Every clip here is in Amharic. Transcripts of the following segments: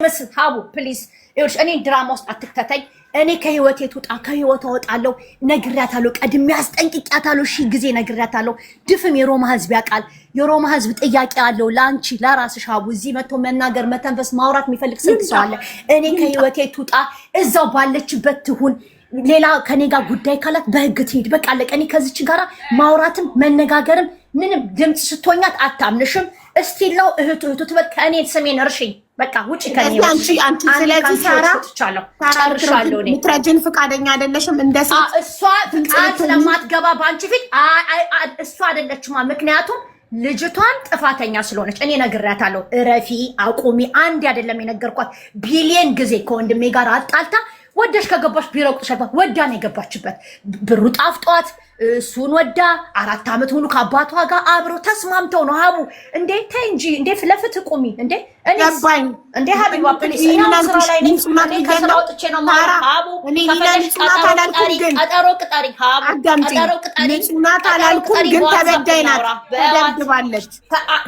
ሀቡ please፣ ይኸውልሽ እኔ ድራማ ውስጥ አትክተተኝ። እኔ ከህይወቴ ትውጣ፣ ከህይወቷ እወጣለሁ። ነግሬያታለሁ፣ ቀድሜ አስጠንቅቂያታለሁ፣ ሺህ ጊዜ ነግሬያታለሁ። ድፍም የሮማ ህዝብ ያውቃል። የሮማ ህዝብ ጥያቄ አለው ለአንቺ ለራስሽ ሀቡ። እዚህ መጥቶ መናገር፣ መተንፈስ፣ ማውራት የሚፈልግ ስንት ሰው አለ። እኔ ከህይወቴ ትውጣ፣ እዛው ባለችበት ትሁን። ሌላ ከኔ ጋር ጉዳይ ካላት በህግ ትሂድ። በቃ አለቀ። እኔ ከዚች ጋራ ማውራትም መነጋገርም ምንም ድምፅ ስትሆኛት አታምንሽም። Still ነው እህቱ እህቱ ትበል። ከእኔ ስሜን እርሽኝ። በቃ ውጭ ከኔ። አንቺ ስለዚህ ሳራ ጨርሻለሁ። እኔ ምትረጅን ፈቃደኛ አይደለሽም እንደ ሴት። እሷ ፍቃድ ስለማትገባ በአንቺ ፊት እሷ አይደለችማ። ምክንያቱም ልጅቷን ጥፋተኛ ስለሆነች እኔ ነግሬያታለሁ። እረፊ፣ አቁሚ። አንድ አይደለም የነገርኳት ቢሊየን ጊዜ። ከወንድሜ ጋር አጣልታ ወደሽ ከገባሽ ቢረቁጥሽ ወዳ ነው የገባችበት። ብሩ ጣፍጧት እሱን ወዳ 4 ዓመት ሙሉ ከአባቷ ጋር አብረው ተስማምተው ነው። ሀቡ እንዴ ተይ እንጂ እንዴ፣ ለፍትህ ቁሚ እንዴ። ገባኝ እንዴ ሀቢባ please፣ እኔ አሁን ስራ ላይ ነኝ። እኔ ከስራ ወጥቼ ነው ማለት። ሀቡ ከፈለግሽ ቀጠሮ ቅጠሪ፣ ቀጠሮ ቅጠሪ፣ ሀቡ ቀጠሮ ቅጠሪ። ንጹህ ናት አላልኩም፣ ግን ተበዳይ ናት፣ ተደብድባለች።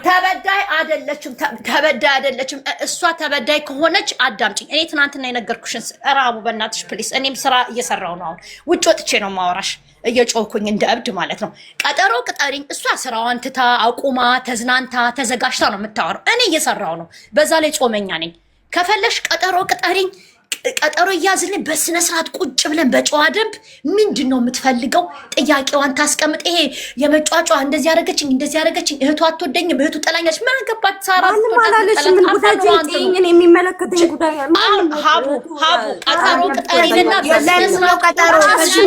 ተበዳይ አይደለችም፣ ተበዳይ አይደለችም። እሷ ተበዳይ ከሆነች አዳምጪኝ። እኔ ትናንትና የነገርኩሽን ሀቡ በእናትሽ please። እኔም ስራ እየሰራው ነው አሁን፣ ውጭ ወጥቼ ነው ማወራሽ እየጮህኩኝ እንደ እብድ ማለት ነው። ቀጠሮ ቅጠሪኝ። እሷ ስራዋን ትታ አቁማ ተዝናንታ ተዘጋጅታ ነው የምታወራው። እኔ እየሰራው ነው፣ በዛ ላይ ጾመኛ ነኝ። ከፈለሽ ቀጠሮ ቅጠሪኝ፣ ቀጠሮ እያዝልን በስነ ስርዓት ቁጭ ብለን በጨዋ ደንብ ምንድን ነው የምትፈልገው ጥያቄዋን ታስቀምጥ። ይሄ የመጫጫ እንደዚህ ያደረገችኝ እንደዚህ ያደረገችኝ እህቱ አትወደኝም፣ እህቱ ጠላኛች፣ ምን አገባት ሳራ? ማንም አላለሽም። ምን ጉዳይ ጤኝን የሚመለከተኝ ጉዳይ ሀቡ ሀቡ ቀጠሮ ቅጠሪንና በስነ ስርዓት ቀጠሮ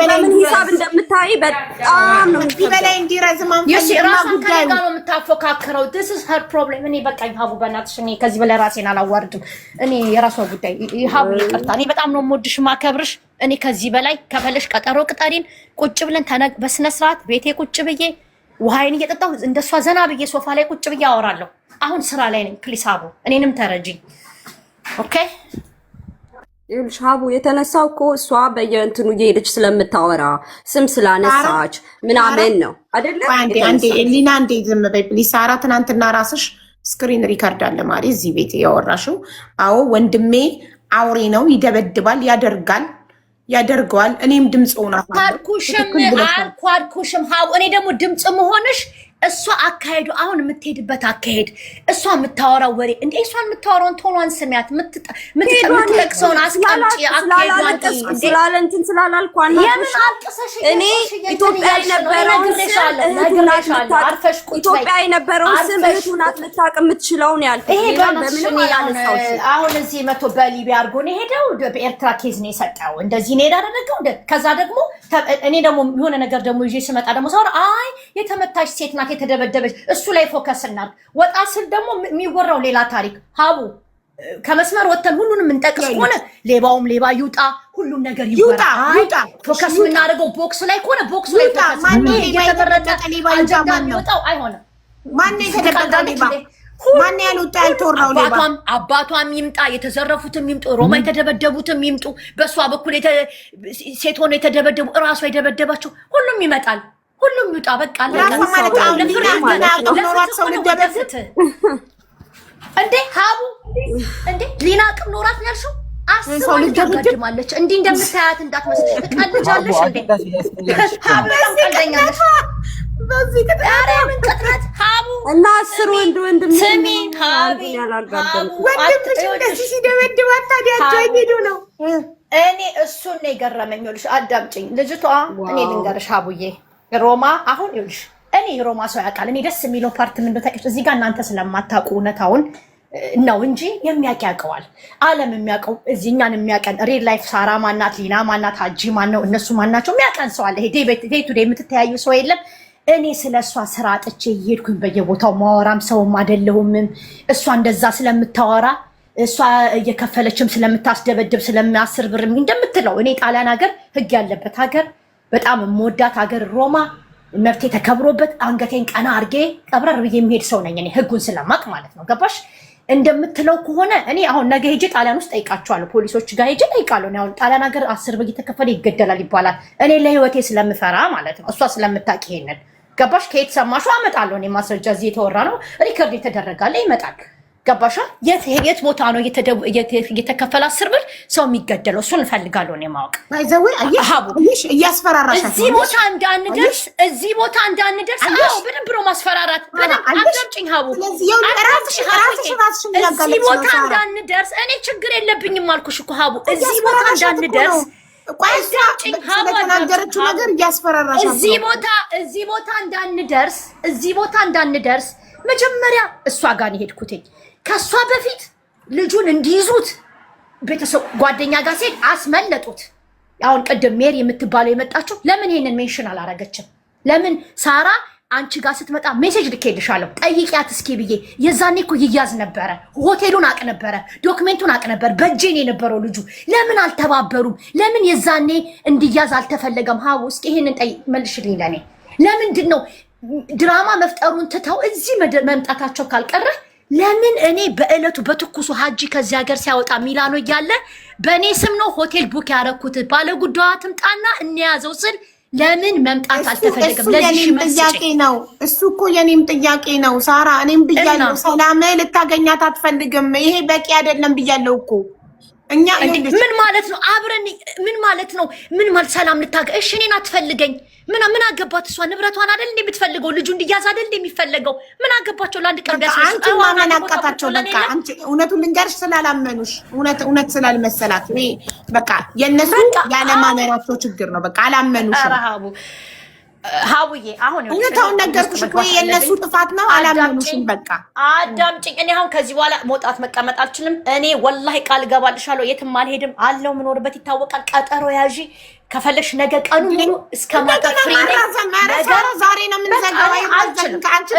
በምን ሂሳብ እንደምታይ በጣም ነው ከዚህ በላይ እንዲረዝም አንፈልግም። ራሷን ከእኔ ጉዳዩ ጋር ነው የምታፎካክረው። This is her problem። እኔ በቃኝ ሀቡ፣ በእናትሽ እኔ ከዚህ በላይ ራሴን አላዋርድም። እኔ የራሷ ጉዳይ። ሀቡ ይቅርታ፣ እኔ በጣም ነው የምወድሽ ማከብርሽ። እኔ ከዚህ በላይ ከፈለሽ ቀጠሮ ቅጠሪን፣ ቁጭ ብለን በስነ ስርዓት ቤቴ ቁጭ ብዬ ውሃይን እየጠጣሁ እንደሷ ዘና ብዬ ሶፋ ላይ ቁጭ ብዬ አወራለሁ። አሁን ስራ ላይ ነኝ። Please ሀቡ እኔንም ተረጂኝ። Okay። ይኸውልሽ ሀቡ፣ የተነሳው እኮ እሷ በየእንትኑ እየሄደች ስለምታወራ ስም ስላነሳች ምናምን ነው አይደለ? አንዴ አንዴ ሊና፣ አንዴ ዝም በይ please። ሳራ፣ ትናንትና ራስሽ screen record አለ ማሪ እዚህ ቤት ያወራሽው። አዎ ወንድሜ አውሬ ነው፣ ይደበድባል፣ ያደርጋል፣ ያደርገዋል። እኔም ድምፅ ሆናታለሁ። አልኩሽም አልኳልኩሽም ሀቡ። እኔ ደግሞ ድምፅ መሆንሽ እሷ አካሄዱ አሁን የምትሄድበት አካሄድ እሷ የምታወራው ወሬ እንደ እሷ የምታወራውን tone ኗን ስሚያት፣ የምትጠቅሰውን አስቀምጪ። አካሄዷን ስላለ እንትን ስላላልኩ የምን አልቅሰሽ እኔ ኢትዮጵያ የነበረውን ስም እህቱ ናት ልታውቅ ኢትዮጵያ የነበረውን ስም እህቱ ናት ልታውቅ የምትችለው ነው ያልኩት። ይሄ ሌላ በምንም አላነሳሁሽም። አሁን እዚህ መቶ በሊቢያ አድርጎ ነው የሄደው። በኤርትራ case ነው የሰጠው። እንደዚህ ነው ያደረገው። ከዛ ደግሞ እኔ ደግሞ የሆነ ነገር ደግሞ ይዤ ስመጣ ደግሞ ሰው አይ የተመታች ሴት ናት የተደበደበች፣ እሱ ላይ focus እናድርግ። ወጣ ስል ደግሞ የሚወራው ሌላ ታሪክ። ሀቡ ከመስመር ወጥተን ሁሉንም እንጠቅስ ከሆነ ሌባውም ሌባ ይውጣ፣ ሁሉም ነገር ይውጣ፣ ይውጣ። Focus የምናደርገው box ላይ ከሆነ box ላይ ይውጣ። Focus ማነው ሌባ እየተመረጠ የተደበቀ ሌባ ይውጣ። አጀንዳ ማነው? የሚወጣው አይሆንም። ማነው የተደበቀው ሌባ? ማነው ያልወጣ ያልተወራው ሌባ? አባቷም ይምጣ፣ የተዘረፉትም ይምጡ፣ ሮማ የተደበደቡትም ይምጡ፣ በእሷ በኩል ሴት ሆነው የተደበደቡ እራሷ የደበደባቸው ሁሉም ይመጣል። ሁሉም ይውጣ። በቃ አለቀ። ራሷ ማለት አሁን ሊና ሊና አቅም ኖሯት ሰው ልደበድብ? እንዴ ሀቡ፣ እንዴ ሊና አቅም ኖራት ነው ያልሽው? አስባ ሰው ልደብድብ? ታጋድማለች። እንዲህ እንደምታያት እንዳትመስልሽ። ትቀልጃለሽ እንዴ ሀቡ? በጣም ቀልደኛ ነሽ። በዚህ ቅጣት ኧረ የምን ቅጥነት ሀቡ? እና 10 ወንድ ወንድም ስሚ ሀቢ ያላጋደምኩት ወንድምሽ እንደዚህ ሲደበድባት ታዲያ እጇ ሄዶ ነው። እኔ እሱን ነው የገረመኝ። ይኸውልሽ አዳምጪኝ። ልጅቷ እኔ ልንገርሽ ሀቡዬ፣ ሮማ አሁን ይኸውልሽ እኔ የሮማ ሰው ያውቃል። እኔ ደስ የሚለው part ምን እንደታውቂያለሽ? እዚህ ጋር እናንተ ስለማታውቁ እውነታውን ነው እንጂ የሚያውቅ ያውቀዋል። ዓለም የሚያውቀው እዚህ እኛን የሚያውቀን real life ሳራ ማናት፣ ሊና ማናት፣ ሀጂ ማን ነው፣ እነሱ ማናቸው የሚያውቀን ሰው አለ። ይሄ day to day የምትተያዩ ሰው የለም። እኔ ስለ እሷ ስራ አጥቼ እየሄድኩኝ በየቦታው ማወራም ሰውም አይደለሁምም። እሷ እንደዛ ስለምታወራ እሷ እየከፈለችም ስለምታስደበድብ ስለሚያስር ብር እንደምትለው እኔ ጣሊያን ሀገር ሕግ ያለበት ሀገር በጣም የምወዳት ሀገር ሮማ መብቴ ተከብሮበት አንገቴን ቀና አርጌ ቀብረር ብዬ የሚሄድ ሰው ነኝ። እኔ ሕጉን ስለማቅ ማለት ነው። ገባሽ? እንደምትለው ከሆነ እኔ አሁን ነገ ሄጄ ጣሊያን ውስጥ ጠይቃቸዋለሁ። ፖሊሶች ጋር ሄጄ ጠይቃለሁ። እኔ አሁን ጣሊያን ሀገር 10 ብር እየተከፈለ ይገደላል ይባላል። እኔ ለህይወቴ ስለምፈራ ማለት ነው። እሷ ስለምታውቅ ይሄንን ገባሽ? ከየት ሰማሹ? አመጣለሁ እኔ ማስረጃ። እዚህ የተወራ ነው፣ record የተደረጋለ ይመጣል። ገባሻ? የት ቦታ ነው እየተከፈለ 10 ብር ሰው የሚገደለው? እሱን እፈልጋለሁ እኔ ማወቅ። By the way ሀቡ እያስፈራራሻት እዚህ ቦታ እንዳንደርስ፣ እዚህ ቦታ እንዳንደርስ። አዎ፣ በደንብ ነው ማስፈራራት። በደንብ አዳምጪኝ ሀቡ፣ እዚህ ቦታ እንዳንደርስ። እኔ ችግር የለብኝም አልኩሽ እኮ ሀቡ፣ እዚህ ቦታ እንዳንደርስ። ስለተናገረችው ነገር እያስፈራራሻት። እዚህ ቦታ እንዳንደርስ፣ እዚህ ቦታ እንዳንደርስ። መጀመሪያ እሷ ጋር ነው የሄድኩትኝ። ከእሷ በፊት ልጁን እንዲይዙት ቤተሰብ ጓደኛ ጋር ሲሄድ አስመለጡት። አሁን ቅድም ሜሪ የምትባለው የመጣችው ለምን ይሄንን mention አላረገችም? ለምን ሳራ አንቺ ጋር ስትመጣ message ልኬልሻለሁ ጠይቂያት እስኪ ብዬ። የዛኔ እኮ ይያዝ ነበረ። ሆቴሉን አቅ ነበረ፣ document ኡን አቅ ነበር፣ በእጄን የነበረው ልጁ። ለምን አልተባበሩም? ለምን የዛኔ እንዲያዝ አልተፈለገም? ሀቡ፣ እስኪ ይሄንን መልሽልኝ ለኔ። ለምንድን ነው ድራማ መፍጠሩን ትተው እዚህ መምጣታቸው ካልቀረ ለምን እኔ በእለቱ በትኩሱ ሀጂ ከዚህ ሀገር ሲያወጣ ሚላኖ እያለ በእኔ ስም ነው ሆቴል book ያደረኩት፣ ባለጉዳዩ ትምጣና እንያዘው ስል ለምን መምጣት አልተፈለገም? እሱ የኔም ጥያቄ ነው። እሱ እኮ የኔም ጥያቄ ነው ሳራ። እኔም ብያለሁ፣ ሰላም ልታገኛት አትፈልግም። ይሄ በቂ አይደለም ብያለሁ እኮ እኛ። ምን ማለት ነው? አብረን ምን ማለት ነው? ምን ማለት ሰላም ልታገ እሺ፣ እኔን አትፈልገኝ። ምን አገባት? እሷ ንብረቷን አይደል እንደ የምትፈልገው? ልጁ እንዲያዝ አይደል እንደ የሚፈለገው? ምን አገባቸው? ለአንድ ቀን ቢያስነሱ አንቺ ማመን አቃታቸው። በቃ አንቺ እውነቱን ልንገርሽ ስላላመኑሽ፣ እውነት እውነት ስላልመሰላት፣ እኔ በቃ የእነሱ ያለማመናቸው ችግር ነው። በቃ አላመኑሽም። ሀቡዬ፣ አሁን እውነታውን ነገርኩሽ እኮ፣ የእነሱ ጥፋት ነው። አላመኑሽም። በቃ አዳምጪኝ። እኔ አሁን ከዚህ በኋላ መውጣት መቀመጥ አልችልም። እኔ ወላሂ ቃል እገባልሻለሁ፣ የትም አልሄድም አለው። የምኖርበት ይታወቃል። ቀጠሮ ያዢ ከፈለሽ፣ ነገ ቀኑ ሙሉ እስከ ማታ free ነኝ። ዛሬ ነው የምንዘጋው።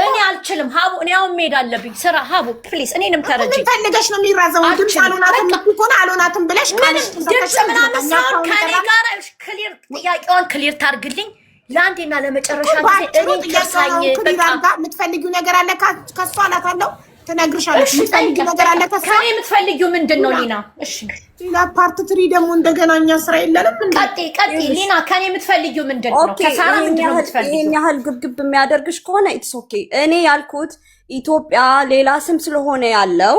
እኔ አልችልም ሀቡ፣ እኔ አሁን መሄድ አለብኝ ስራ። ሀቡ please፣ እኔንም ተረጂ። ምን ፈልገሽ ነው የሚራዘመው? ድምፅ አልሆናትም ከሆነ አልሆናትም ብለሽ ድምፅ ምናምን ሳይሆን ከኔ ጋር clear ጥያቄዋን clear ታርግልኝ ለአንዴና ለመጨረሻ ጊዜ። እኔን ትርሳኝ። በቃ የምትፈልጊው ነገር አለ ከሷ አላታለሁ፣ ትነግርሻለች። የምትፈልጊው ነገር አለ ከሷ? ከኔ የምትፈልጊው ምንድን ነው ሊና? እሺ። ሌላ part three ደግሞ እንደገና እኛ ስራ የለንም። ቀጥይ ቀጥይ ሊና፣ ከኔ የምትፈልጊው ምንድን ነው? ከሳራ ምንድን ነው የምትፈልጊው? ይሄን ያህል ግብግብ የሚያደርግሽ ከሆነ it's okay። እኔ ያልኩት ኢትዮጵያ ሌላ ስም ስለሆነ ያለው፣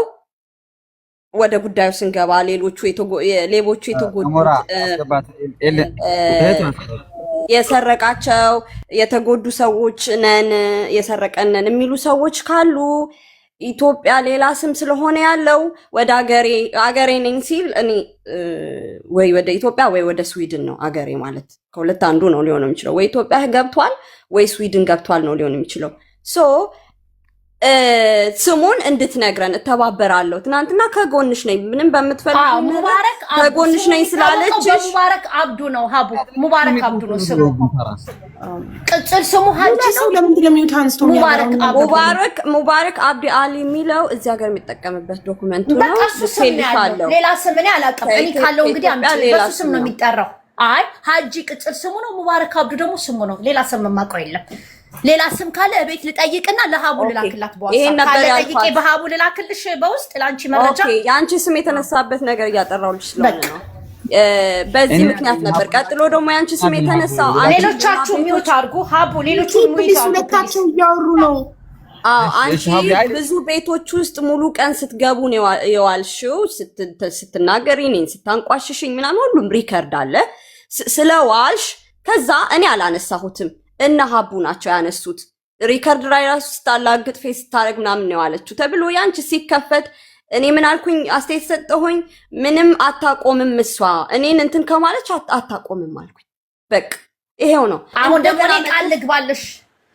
ወደ ጉዳዩ ስንገባ ሌሎቹ ሌቦቹ የተጎዱት የሰረቃቸው የተጎዱ ሰዎች ነን፣ የሰረቀን ነን የሚሉ ሰዎች ካሉ ኢትዮጵያ ሌላ ስም ስለሆነ ያለው ወደ አገሬ አገሬ ነኝ ሲል እኔ ወይ ወደ ኢትዮጵያ ወይ ወደ ስዊድን ነው አገሬ ማለት፣ ከሁለት አንዱ ነው ሊሆን የሚችለው። ወይ ኢትዮጵያ ገብቷል ወይ ስዊድን ገብቷል ነው ሊሆን የሚችለው። So ስሙን እንድትነግረን እተባበራለሁ። ትናንትና ከጎንሽ ነኝ፣ ምንም በምትፈልጊው ሙባረክ ከጎንሽ ነኝ ስላለችሽ። ሙባረክ አብዱ ነው ሀቡ፣ ሙባረክ አብዱ ነው ስሙ። ቅጽል ስሙ ሀጂ ነው። ለምንድን ነው mute አንስቶ? ሙባረክ አብዱ። ሙባረክ አብዲ አሊ የሚለው እዚህ ሀገር የሚጠቀምበት document ኡ ነው። በቃ እሱ ስም ነው ያለው። ሌላ ስም እኔ አላውቅም። እኔ ካለው እንግዲህ አምጪ። በሱ ስም ነው የሚጠራው። አይ፣ ሀጂ ቅጽል ስሙ ነው። ሙባረክ አብዱ ደግሞ ስሙ ነው። ሌላ ስም የማውቀው የለም። ሌላ ስም ካለ እቤት ልጠይቅና ለሀቡ ልላክላት። በዋትስአፕ ካለ ጠይቄ በሀቡ ልላክልሽ በውስጥ ለአንቺ መረጃ። የአንቺ ስም የተነሳበት ነገር እያጠራሁልሽ ስለሆነ ነው። በዚህ ምክንያት ነበር። ቀጥሎ ደግሞ የአንቺ ስም የተነሳው ሌሎቻችሁ mute አድርጉ። ሀቡ፣ ሌሎቹ Please፣ ሁለታቸው እያወሩ ነው። አዎ፣ አንቺ ብዙ ቤቶች ውስጥ ሙሉ ቀን ስትገቡ ነው የዋልሽው፣ ስትናገሪ፣ እኔን ስታንቋሽሽኝ ምናምን ሁሉም record አለ ስለዋልሽ። ከዛ እኔ አላነሳሁትም፣ እነ ሀቡ ናቸው ያነሱት። Record ላይ ራሱ ስታላግጥ face ስታደርግ ምናምን ነው ያለችው ተብሎ ያንቺ ሲከፈት እኔ ምን አልኩኝ? አስተያየት ሰጠሁኝ። ምንም አታቆምም፣ እሷ እኔን እንትን ከማለች አታቆምም አልኩኝ። በቃ ይሄው ነው። አሁን ደግሞ እኔ ቃል ልግባልሽ፣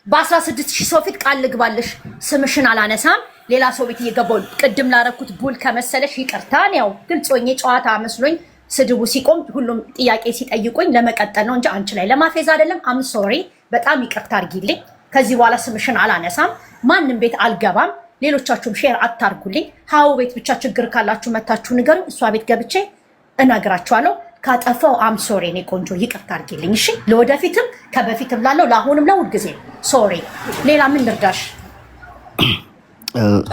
በ16,000 ሰው ፊት ቃል ልግባልሽ፣ ስምሽን አላነሳም። ሌላ ሰው ቤት እየገባሁ ቅድም ላረኩት ቡል ከመሰለሽ ይቅርታን። ያው ግልጽ ሆኜ ጨዋታ መስሎኝ ስድቡ ሲቆም ሁሉም ጥያቄ ሲጠይቁኝ ለመቀጠል ነው እንጂ አንቺ ላይ ለማፌዝ አይደለም። I'm sorry፣ በጣም ይቅርታ አድርጊልኝ። ከዚህ በኋላ ስምሽን አላነሳም፣ ማንም ቤት አልገባም። ሌሎቻችሁም share አታርጉልኝ። ሀው ቤት ብቻ ችግር ካላችሁ መታችሁ ንገሩኝ። እሷ ቤት ገብቼ እነግራችኋለሁ። ካጠፋው I'm sorry፣ እኔ ቆንጆ ይቅርታ አድርጊልኝ። እሺ፣ ለወደፊትም ከበፊትም ላለው ለአሁንም ለሁል ጊዜ sorry። ሌላ ምን ልርዳሽ?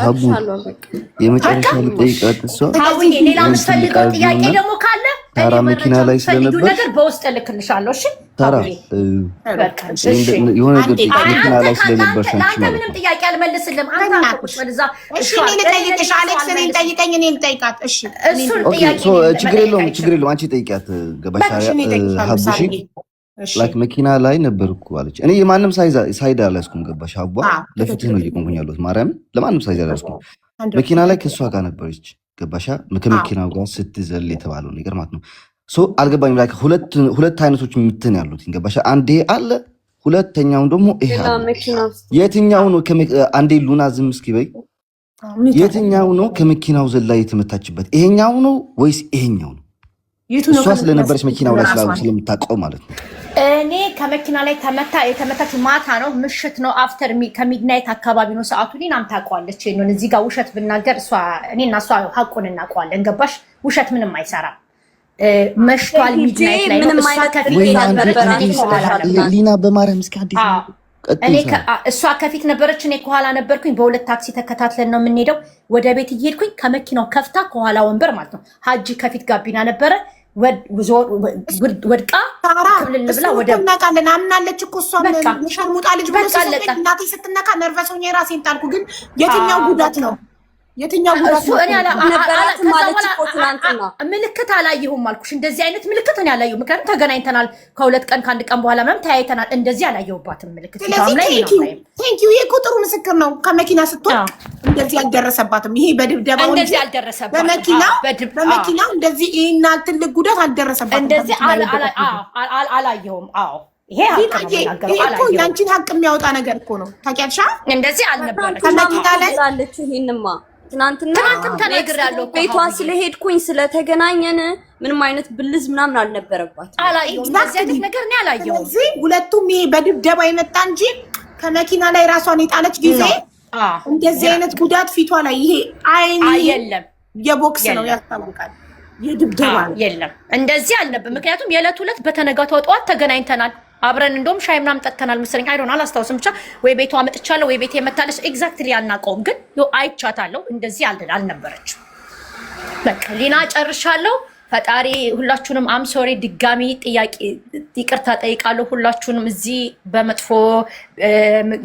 ሀቡ፣ የመጨረሻ ልጠይቃት እሷ ሀቡዬ፣ ሌላ የምትፈልገው ጥያቄ ደግሞ ካለ ታራ መኪና ላይ ስለነበር ነገር በውስጥ እልክልሻለሁ። እሺ። ሳራ የሆነ መኪና ላይ ስለነበርሽ ለአንተ ምንም ጥያቄ አልመልስልም። እሺ እኔ ልጠይቅሽ፣ አሌክስ እኔን ጠይቀኝ፣ እኔ ልጠይቃት። እሺ ችግር የለውም፣ ችግር የለውም። አንቺ ጠይቂያት። ገባሽ ሀቡሺ? Like መኪና ላይ ነበርኩ አለች። እኔ የማንም side አልያዝኩም። ገባሽ ሀቧ? ለፍትህ ነው እየቆምኩኝ ያለሁት። ማርያምን ለማንም side አልያዝኩም። መኪና ላይ ከእሷ ጋር ነበረች። ገባሻ? ከመኪናው ጋር ስትዘል የተባለው ነገር ማለት ነው። So አልገባኝም። Like ሁለት አይነቶች ምትን ያሉት ገባሻ? አንዴ አለ፣ ሁለተኛውን ደግሞ ይሄ አለ። የትኛው ነው? አንዴ ሉና ዝም እስኪ በይ። የትኛው ነው ከመኪናው ዘላ የተመታችበት? ይሄኛው ነው ወይስ ይሄኛው ነው? እሷ ስለነበረች መኪናው ላይ ስለምታውቀው ማለት ነው። እኔ ከመኪና ላይ ተመታ የተመታች ማታ ነው፣ ምሽት ነው፣ after ከ midnight አካባቢ ነው ሰዓቱ። ሊናም ታውቀዋለች። ይሄንን እዚህ ጋር ውሸት ብናገር እሷ እኔና እሷ ሀቁን እናውቀዋለን። ገባሽ? ውሸት ምንም አይሰራም። መሽቷል። Midnight ላይ ነው። እሷ ከፊት ሊና በማርያም እስኪ አንዴ እሷ ከፊት ነበረች፣ እኔ ከኋላ ነበርኩኝ። በሁለት ታክሲ ተከታትለን ነው የምንሄደው። ወደ ቤት እየሄድኩኝ ከመኪናው ከፍታ ከኋላ ወንበር ማለት ነው፣ ሀጂ ከፊት ጋቢና ነበረ፣ ወድቃ ክብልል ብላ ወደ እናውቃለን። አምናለች እኮ እሷም የሸርሙጣ ልጅ ብሎ እናቴ ስትነካ nervous ሆኜ ራሴን ጣልኩ። ግን የትኛው ጉዳት ነው? የትኛው ጉዳት ነው? ምልክት አላየሁም አልኩሽ። እንደዚህ አይነት ምልክት እኔ አላየሁም። ምክንያቱም ተገናኝተናል ከ2 ቀን ከአንድ ቀን በኋላ ምናምን ተያይተናል። እንደዚህ አላየሁባትም ምልክት። ስለዚህ thank you። ይሄ እኮ ጥሩ ምስክር ነው። ከመኪና ስትወድቅ እንደዚህ አልደረሰባትም። ይሄ በድብደባው እንደዚህ አልደረሰባትም። በመኪናው እንደዚህ ይሄና ትልቅ ጉዳት አልደረሰባትም። እንደዚህ አላየሁም። አዎ ይሄ እኮ ያንቺን ሀቅ የሚያወጣ ነገር እኮ ነው። ታውቂያለሽ? እንደዚህ አልነበረም። ከመኪና ላይ ይሄንማ ትናንትና ትናንትም ተናግሬያለሁ። ቤቷ ስለሄድኩኝ ስለተገናኘን ምንም አይነት ብልዝ ምናምን አልነበረባትም። አላየሁም፣ እንደዚህ አይነት ነገር እኔ አላየሁም። ስለዚህ ሁለቱም ይሄ በድብደባ የመጣ እንጂ ከመኪና ላይ ራሷን የጣለች ጊዜ እንደዚህ አይነት ጉዳት ፊቷ ላይ ይሄ አይን የለም፣ የቦክስ ነው ያስታውቃል። የድብደባ የለም፣ እንደዚህ አልነበረም። ምክንያቱም የዕለት ዕለት በተነጋታው ጠዋት ተገናኝተናል። አብረን እንደውም ሻይ ምናምን ጠጥተናል መሰለኝ። I don't አላስታውስም። ብቻ ወይ ቤቷ መጥቻለሁ ወይ ቤቴ መታለች። Exactly አናውቀውም፣ ግን አይቻታለሁ። እንደዚህ አልነበረችም። በቃ ሊና ጨርሻለሁ። ፈጣሪ ሁላችሁንም I'm sorry፣ ድጋሚ ጥያቄ ይቅርታ ጠይቃለሁ። ሁላችሁንም እዚህ በመጥፎ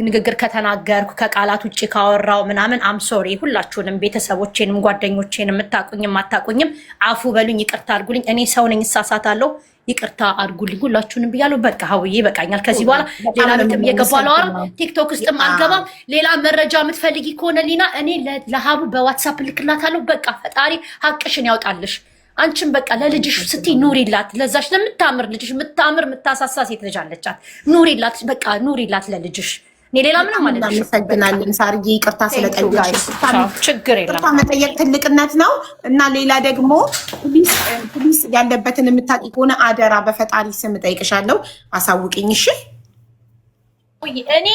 ንግግር ከተናገርኩ ከቃላት ውጭ ካወራው ምናምን I'm sorry። ሁላችሁንም ቤተሰቦቼንም ጓደኞቼንም የምታቁኝም የማታቁኝም አፉ በሉኝ፣ ይቅርታ አድርጉልኝ። እኔ ሰው ነኝ፣ እሳሳታለሁ። ይቅርታ አድርጉልኝ ሁላችሁንም ብያለሁ። በቃ ሀውዬ ይበቃኛል። ከዚህ በኋላ ሌላ ቤትም እየገባሁ አላወራም፣ ቲክቶክ ውስጥም አልገባም። ሌላ መረጃ የምትፈልጊ ከሆነ ሊና እኔ ለሀቡ በዋትሳፕ ልክላታለሁ። በቃ ፈጣሪ ሀቅሽን ያውጣልሽ። አንቺም በቃ ለልጅሽ ስትይ ኑሪላት። ለዛች ለምታምር ልጅሽ የምታምር የምታሳሳ ሴት ልጅ አለቻት። ኑሪላት፣ በቃ ኑሪላት ለልጅሽ። እኔ ሌላ ምንም አልልሽም። እናመሰግናለን ሳርዬ፣ ይቅርታ ስለጠየቅሽ። ችግር የለም። ይቅርታ መጠየቅ ትልቅነት ነው እና ሌላ ደግሞ please ያለበትን የምታውቂ ከሆነ አደራ በፈጣሪ ስም እጠይቅሻለሁ፣ አሳውቂኝ። እሺ እኔ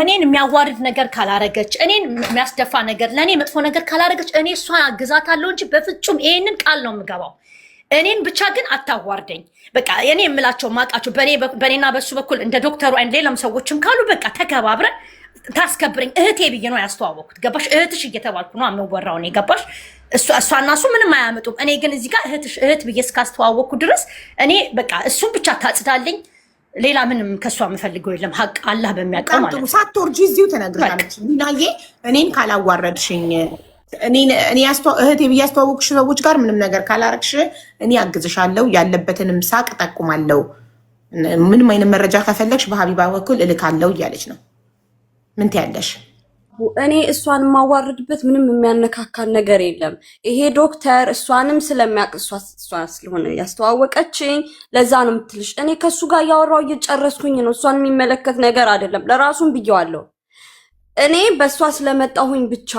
እኔን የሚያዋርድ ነገር ካላረገች፣ እኔን የሚያስደፋ ነገር፣ ለእኔ መጥፎ ነገር ካላረገች እኔ እሷን አግዛታለሁ እንጂ በፍጹም ይሄንን ቃል ነው የምገባው። እኔን ብቻ ግን አታዋርደኝ። በቃ እኔ የምላቸው ማውቃቸው በእኔና በሱ በኩል እንደ ዶክተሩ አይነት ሌላም ሰዎችም ካሉ በቃ ተከባብረን ታስከብረኝ እህቴ ብዬ ነው ያስተዋወቅኩት። ገባሽ? እህትሽ እየተባልኩ ነው የምወራው እኔ ገባሽ? እሷና እሱ ምንም አያመጡም። እኔ ግን እዚህ ጋር እህትሽ እህት ብዬ እስካስተዋወቅኩ ድረስ እኔ በቃ እሱን ብቻ ታጽዳልኝ። ሌላ ምንም ከእሷ የምፈልገው የለም። ሀቅ አላህ በሚያውቀው ማለት ነው። ሳትወርጂ እዚሁ ተነግረሻለች። ሊናዬ እኔን ካላዋረድሽኝ እኔ እህቴ ብዬ ያስተዋወቅሽ ሰዎች ጋር ምንም ነገር ካላረግሽ እኔ አግዝሻለሁ፣ ያለበትንም ሳቅ ጠቁማለሁ። ምንም አይነት መረጃ ከፈለግሽ በሀቢባ በኩል እልካለሁ እያለች ነው። ምን ትያለሽ? እኔ እሷን የማዋርድበት ምንም የሚያነካካን ነገር የለም። ይሄ ዶክተር እሷንም ስለሚያውቅ እሷ ስለሆነ ያስተዋወቀችኝ ለዛ ነው የምትልሽ። እኔ ከእሱ ጋር እያወራሁ እየጨረስኩኝ ነው። እሷን የሚመለከት ነገር አይደለም። ለራሱም ብየዋለሁ። እኔ በእሷ ስለመጣሁኝ ብቻ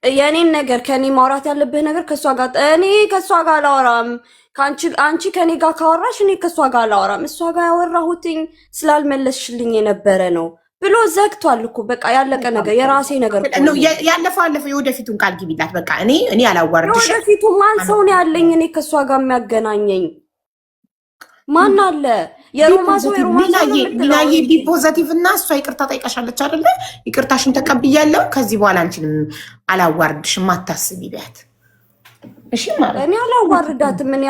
የእኔን ነገር ከእኔ ማውራት ያለብህ ነገር ከእሷ ጋር፣ እኔ ከእሷ ጋር አላወራም። አንቺ ከእኔ ጋር ካወራሽ እኔ ከእሷ ጋር አላወራም። እሷ ጋር ያወራሁትኝ ስላልመለስሽልኝ የነበረ ነው ብሎ ዘግቷል እኮ በቃ ያለቀ ነገር፣ የራሴ ነገር ያለፈው አለፈው። የወደፊቱን ቃል ግቢላት። በቃ እኔ አላዋርድሽም። የወደፊቱ ማን ሰው ነው ያለኝ? እኔ ከእሷ ጋር የሚያገናኘኝ ማን አለ? የሮማ ሰው የሮማ ሰው ነው ሊናዬ be positive እና እሷ ይቅርታ ጠይቀሻለች አይደለ? ይቅርታሽን ተቀብያለሁ። ከዚህ በኋላ አንቺንም አላዋርድሽም፣ አታስቢ ቢያት። እሺ ማለት እኔ አላዋርዳትም። እኔ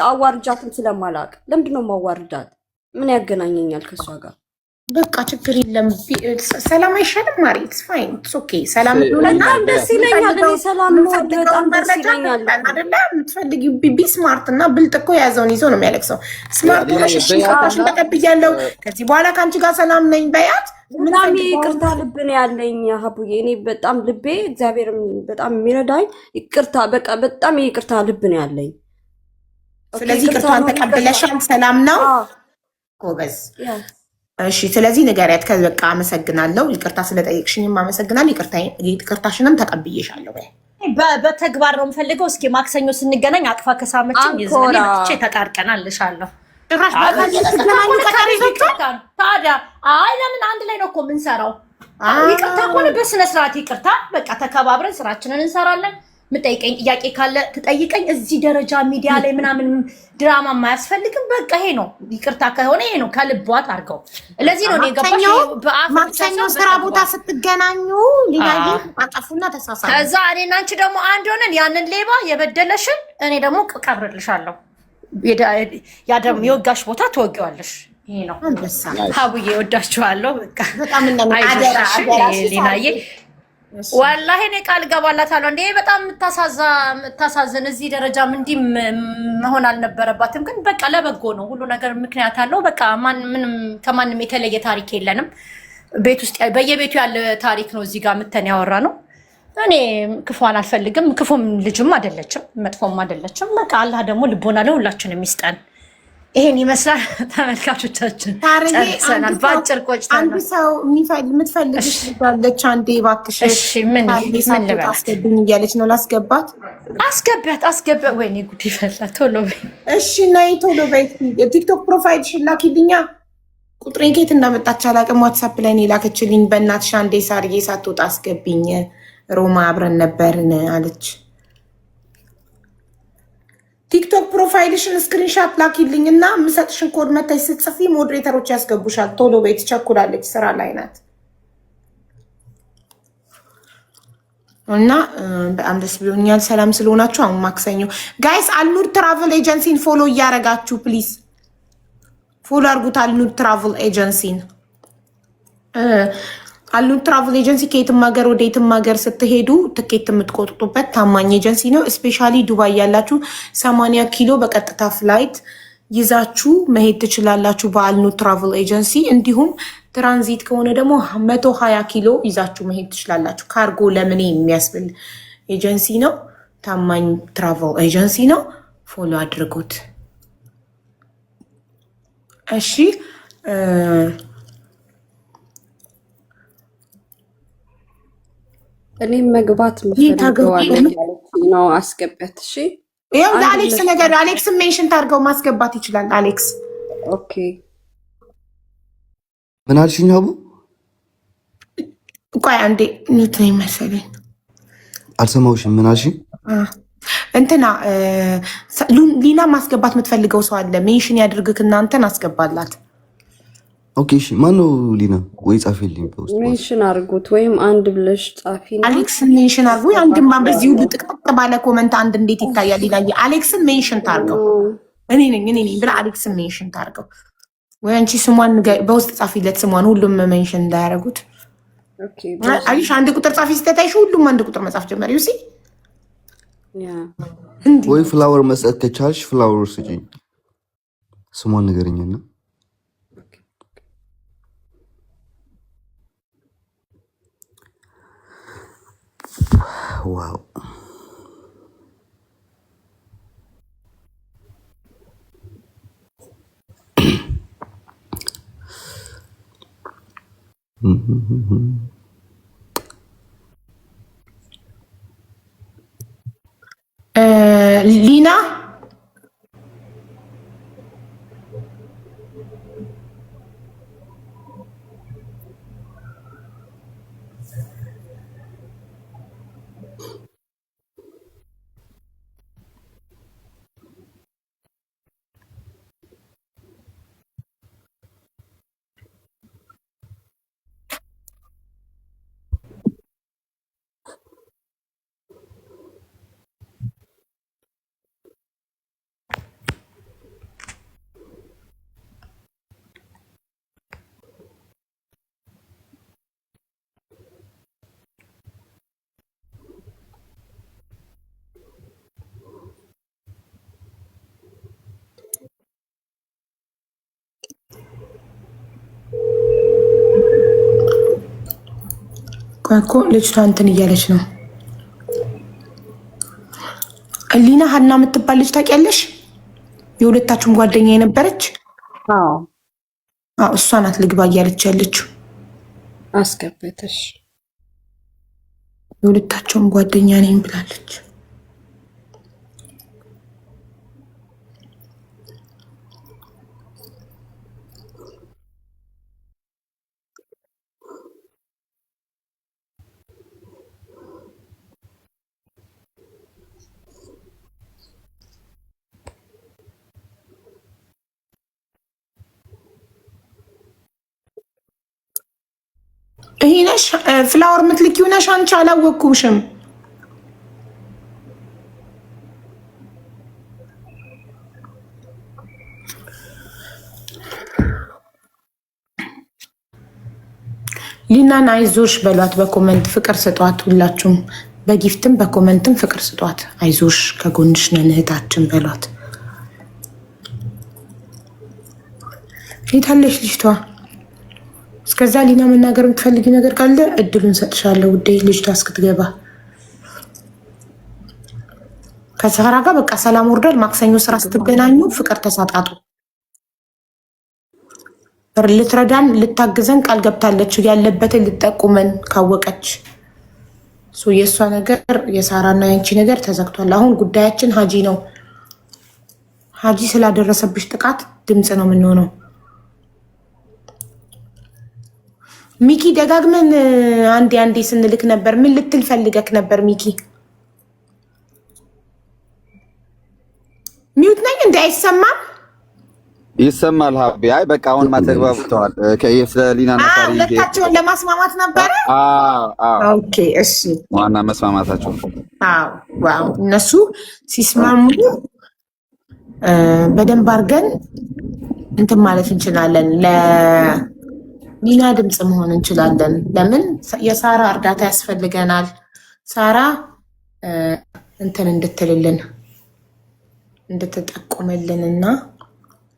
አዋርጃትም ስለማላውቅ ለምንድን ነው የማዋርዳት? ምን ያገናኘኛል ከእሷ ጋር? በቃ ችግር የለም። ሰላም አይሻልም? ማሪ it's fine, it's okay። ሰላም በጣም ደስ ይለኛል። እኔ ሰላም መወድ በጣም ደስ ይለኛል። አይደለ? የምትፈልጊው be smart እና ብልጥ እኮ የያዘውን ይዞ ነው የሚያለቅሰው። Smart ሆነሽ እሺ ይቅርታሽን ተቀብያለሁ፣ ከዚህ በኋላ ከአንቺ ጋር ሰላም ነኝ በያት። በጣም ይቅርታ ልብ ነው ያለኝ ሀቡዬ። እኔ በጣም ልቤ እግዚአብሔር በጣም የሚረዳኝ ይቅርታ፣ በቃ በጣም ይቅርታ ልብ ነው ያለኝ። ስለዚህ ይቅርታን ተቀብለሻል፣ ሰላም ነው። ጎበዝ። እሺ፣ ስለዚህ ንገሪያት። በቃ አመሰግናለሁ፣ ይቅርታ ስለጠየቅሽኝም አመሰግናለሁ፣ ይቅርታሽንም ተቀብዬሻለሁ በይ። በተግባር ነው የምፈልገው። እስኪ ማክሰኞ ስንገናኝ አቅፋ ከሳመችኝ የዛኔ መጥቼ ተጣርቀናል እልሻለሁ። ታዲያ አይ ለምን አንድ ላይ ነው እኮ የምንሰራው። ይቅርታ ከሆነ በስነ ስርዓት ይቅርታ፣ በቃ ተከባብረን ስራችንን እንሰራለን። የምጠይቀኝ ጥያቄ ካለ ትጠይቀኝ። እዚህ ደረጃ ሚዲያ ላይ ምናምን ድራማ የማያስፈልግም። በቃ ይሄ ነው ይቅርታ ከሆነ ይሄ ነው ከልቧት አድርገው። ለዚህ ነው የገባሽ። ማክሰኞ ስራ ቦታ ስትገናኙ ሊናይ አጠፉና ተሳሳ። ከዛ እኔና አንቺ ደግሞ አንድ ሆነን ያንን ሌባ የበደለሽን እኔ ደግሞ ቀብርልሻለሁ። የወጋሽ ቦታ ትወጊዋለሽ። ይሄ ነው ሀቡዬ፣ ወዳችኋለሁ። በቃ ሊናዬ ወላሂ እኔ ቃል እገባላታለሁ። እንዴ በጣም የምታሳዝን እዚህ ደረጃም እንዲህ መሆን አልነበረባትም። ግን በቃ ለበጎ ነው፣ ሁሉ ነገር ምክንያት አለው። በቃ ምንም ከማንም የተለየ ታሪክ የለንም። ቤት ውስጥ በየቤቱ ያለ ታሪክ ነው እዚህ ጋር ምተን ያወራ ነው። እኔ ክፏን አልፈልግም። ክፉም ልጅም አይደለችም፣ መጥፎም አይደለችም። በቃ አላህ ደግሞ ልቦና ለሁላችንም ይስጠን። ይሄን ይመስላል ተመልካቾቻችን፣ ጨርሰናል። በአጭር ቆጭተናል። አንድ ሰው የምትፈልግሽ አለች። አንዴ እባክሽ ምን ልበላት አስገብኝ እያለች ነው። ላስገባት? አስገቢያት፣ አስገቢያት። ወይኔ ጉድ ይፈላ። ቶሎ በይ። እሺ ነይ ቶሎ በይ። ቲክቶክ profile ሽን ላኪልኛ። ቁጥሬን ከየት እንዳመጣች አላውቅም። ዋትሳፕ ላይ ነው የላከችልኝ። በእናትሽ አንዴ ሳርዬ ሳትወጣ አስገብኝ፣ ሮማ አብረን ነበርን አለች። ቲክቶክ profile ሽን screenshot ላኪልኝ እና የምሰጥሽን ኮድ መታች ስትጽፊ moderator ኦች ያስገቡሻል። ቶሎ በይ፣ ትቸኩላለች፣ ስራ ላይ ናት። እና በጣም ደስ ብሎኛል ሰላም ስለሆናችሁ። አሁን ማክሰኞ guys አልኑር travel agency ን follow እያረጋችሁ please follow አርጉት። አልኑር travel agency ን፣ አልኑር travel agency ከየትም ሀገር ወደ የትም ሀገር ስትሄዱ ትኬት የምትቆርጡበት ታማኝ ኤጀንሲ ነው። Especially ዱባይ ያላችሁ 80 ኪሎ በቀጥታ flight ይዛችሁ መሄድ ትችላላችሁ በአልኑር travel agency። እንዲሁም ትራንዚት ከሆነ ደግሞ 120 ኪሎ ይዛችሁ መሄድ ትችላላችሁ። ካርጎ ለምን የሚያስብል ኤጀንሲ ነው። ታማኝ travel agency ነው። Follow አድርጉት። እሺ እኔም መግባት ምፈልገዋለሁ ነው። አስገቢያት። እሺ ይኸው ለአሌክስ ነገር አሌክስ mention ታርገው ማስገባት ይችላል። አሌክስ Okay። ምን አልሽኝ ሀቡ? ቆይ አንዴ mute ነው መሰለኝ። አልሰማሁሽም። ምን አልሽኝ? እንትና ሊና ማስገባት የምትፈልገው ሰው አለ። Mention ያድርግክ እናንተን አስገባላት። Okay እሺ። ማነው ሊና? ወይ ጻፊልኝ በውስጥ Mention አድርጉት ወይም አንድ ብለሽ ጻፊ። አሌክስን mention አድርጉ። አንድማ በዚህ ሁሉ ጥቅጥቅ ባለ comment አንድ እንዴት ይታያል? ሊና አሌክስን mention ታርገው። እኔ ነኝ እኔ ነኝ ብላ አሌክስን mention ታርገው። ወይ አንቺ ስሟን በውስጥ ጻፊለት ስሟን፣ ሁሉም mention እንዳያደርጉት። አየሽ አንድ ቁጥር ጻፊ ስተታይሽ ሁሉም አንድ ቁጥር መጻፍ ጀመር። You see ወይ flower መስጠት ከቻልሽ flower ስጪኝ። ስሟን ንገረኝና wow ሊና ቆይ እኮ ልጅቷ እንትን እያለች ነው። ሊና ሀና የምትባል ልጅ ታውቂያለሽ? የሁለታችሁም ጓደኛ የነበረች። አዎ አዎ፣ እሷ ናት ልግባ እያለች ያለችው። አስገብተሽ የሁለታቸውም ጓደኛ ነኝ ብላለች። ይሄ ነሽ flower የምትልኪው ነሽ አንቺ? አላወቅኩሽም። ሊናን አይዞሽ በሏት በ comment ፍቅር ስጧት። ሁላችሁም በጊፍትም በኮመንትም ፍቅር ስጧት። አይዞሽ ከጎንሽ ነን እህታችን በሏት። የታለች ልጅቷ? እስከዛ ሊና መናገር የምትፈልጊው ነገር ካለ እድሉን ሰጥሻለሁ ውዴ፣ ልጅቷ እስክትገባ። ከሳራ ጋር በቃ ሰላም ወርዷል። ማክሰኞ ስራ ስትገናኙ ፍቅር ተሳጣጡ። ልትረዳን ልታግዘን ቃል ገብታለች። ያለበትን ልጠቁመን ካወቀች የእሷ ነገር የሳራና የአንቺ ነገር ተዘግቷል። አሁን ጉዳያችን ሀጂ ነው። ሀጂ ስላደረሰብሽ ጥቃት ድምፅ ነው የምንሆነው። ሚኪ ደጋግመን አንዴ አንዴ ስንልክ ነበር። ምን ልትል ፈልገክ ነበር ሚኪ? mute ነኝ እንደ አይሰማም? ይሰማል ሀቢ። አይ በቃ አሁን ተግባብተዋል። ስለ ሊና እና ሳሪ ሁለታቸውን ለማስማማት ነበረ። Okay እሺ፣ ዋና መስማማታቸው። አዎ wow፣ እነሱ ሲስማሙ በደንብ አድርገን እንትን ማለት እንችላለን። ለሊና ድምፅ መሆን እንችላለን። ለምን የሳራ እርዳታ ያስፈልገናል። ሳራ እንትን እንድትልልን እንድትጠቁምልንና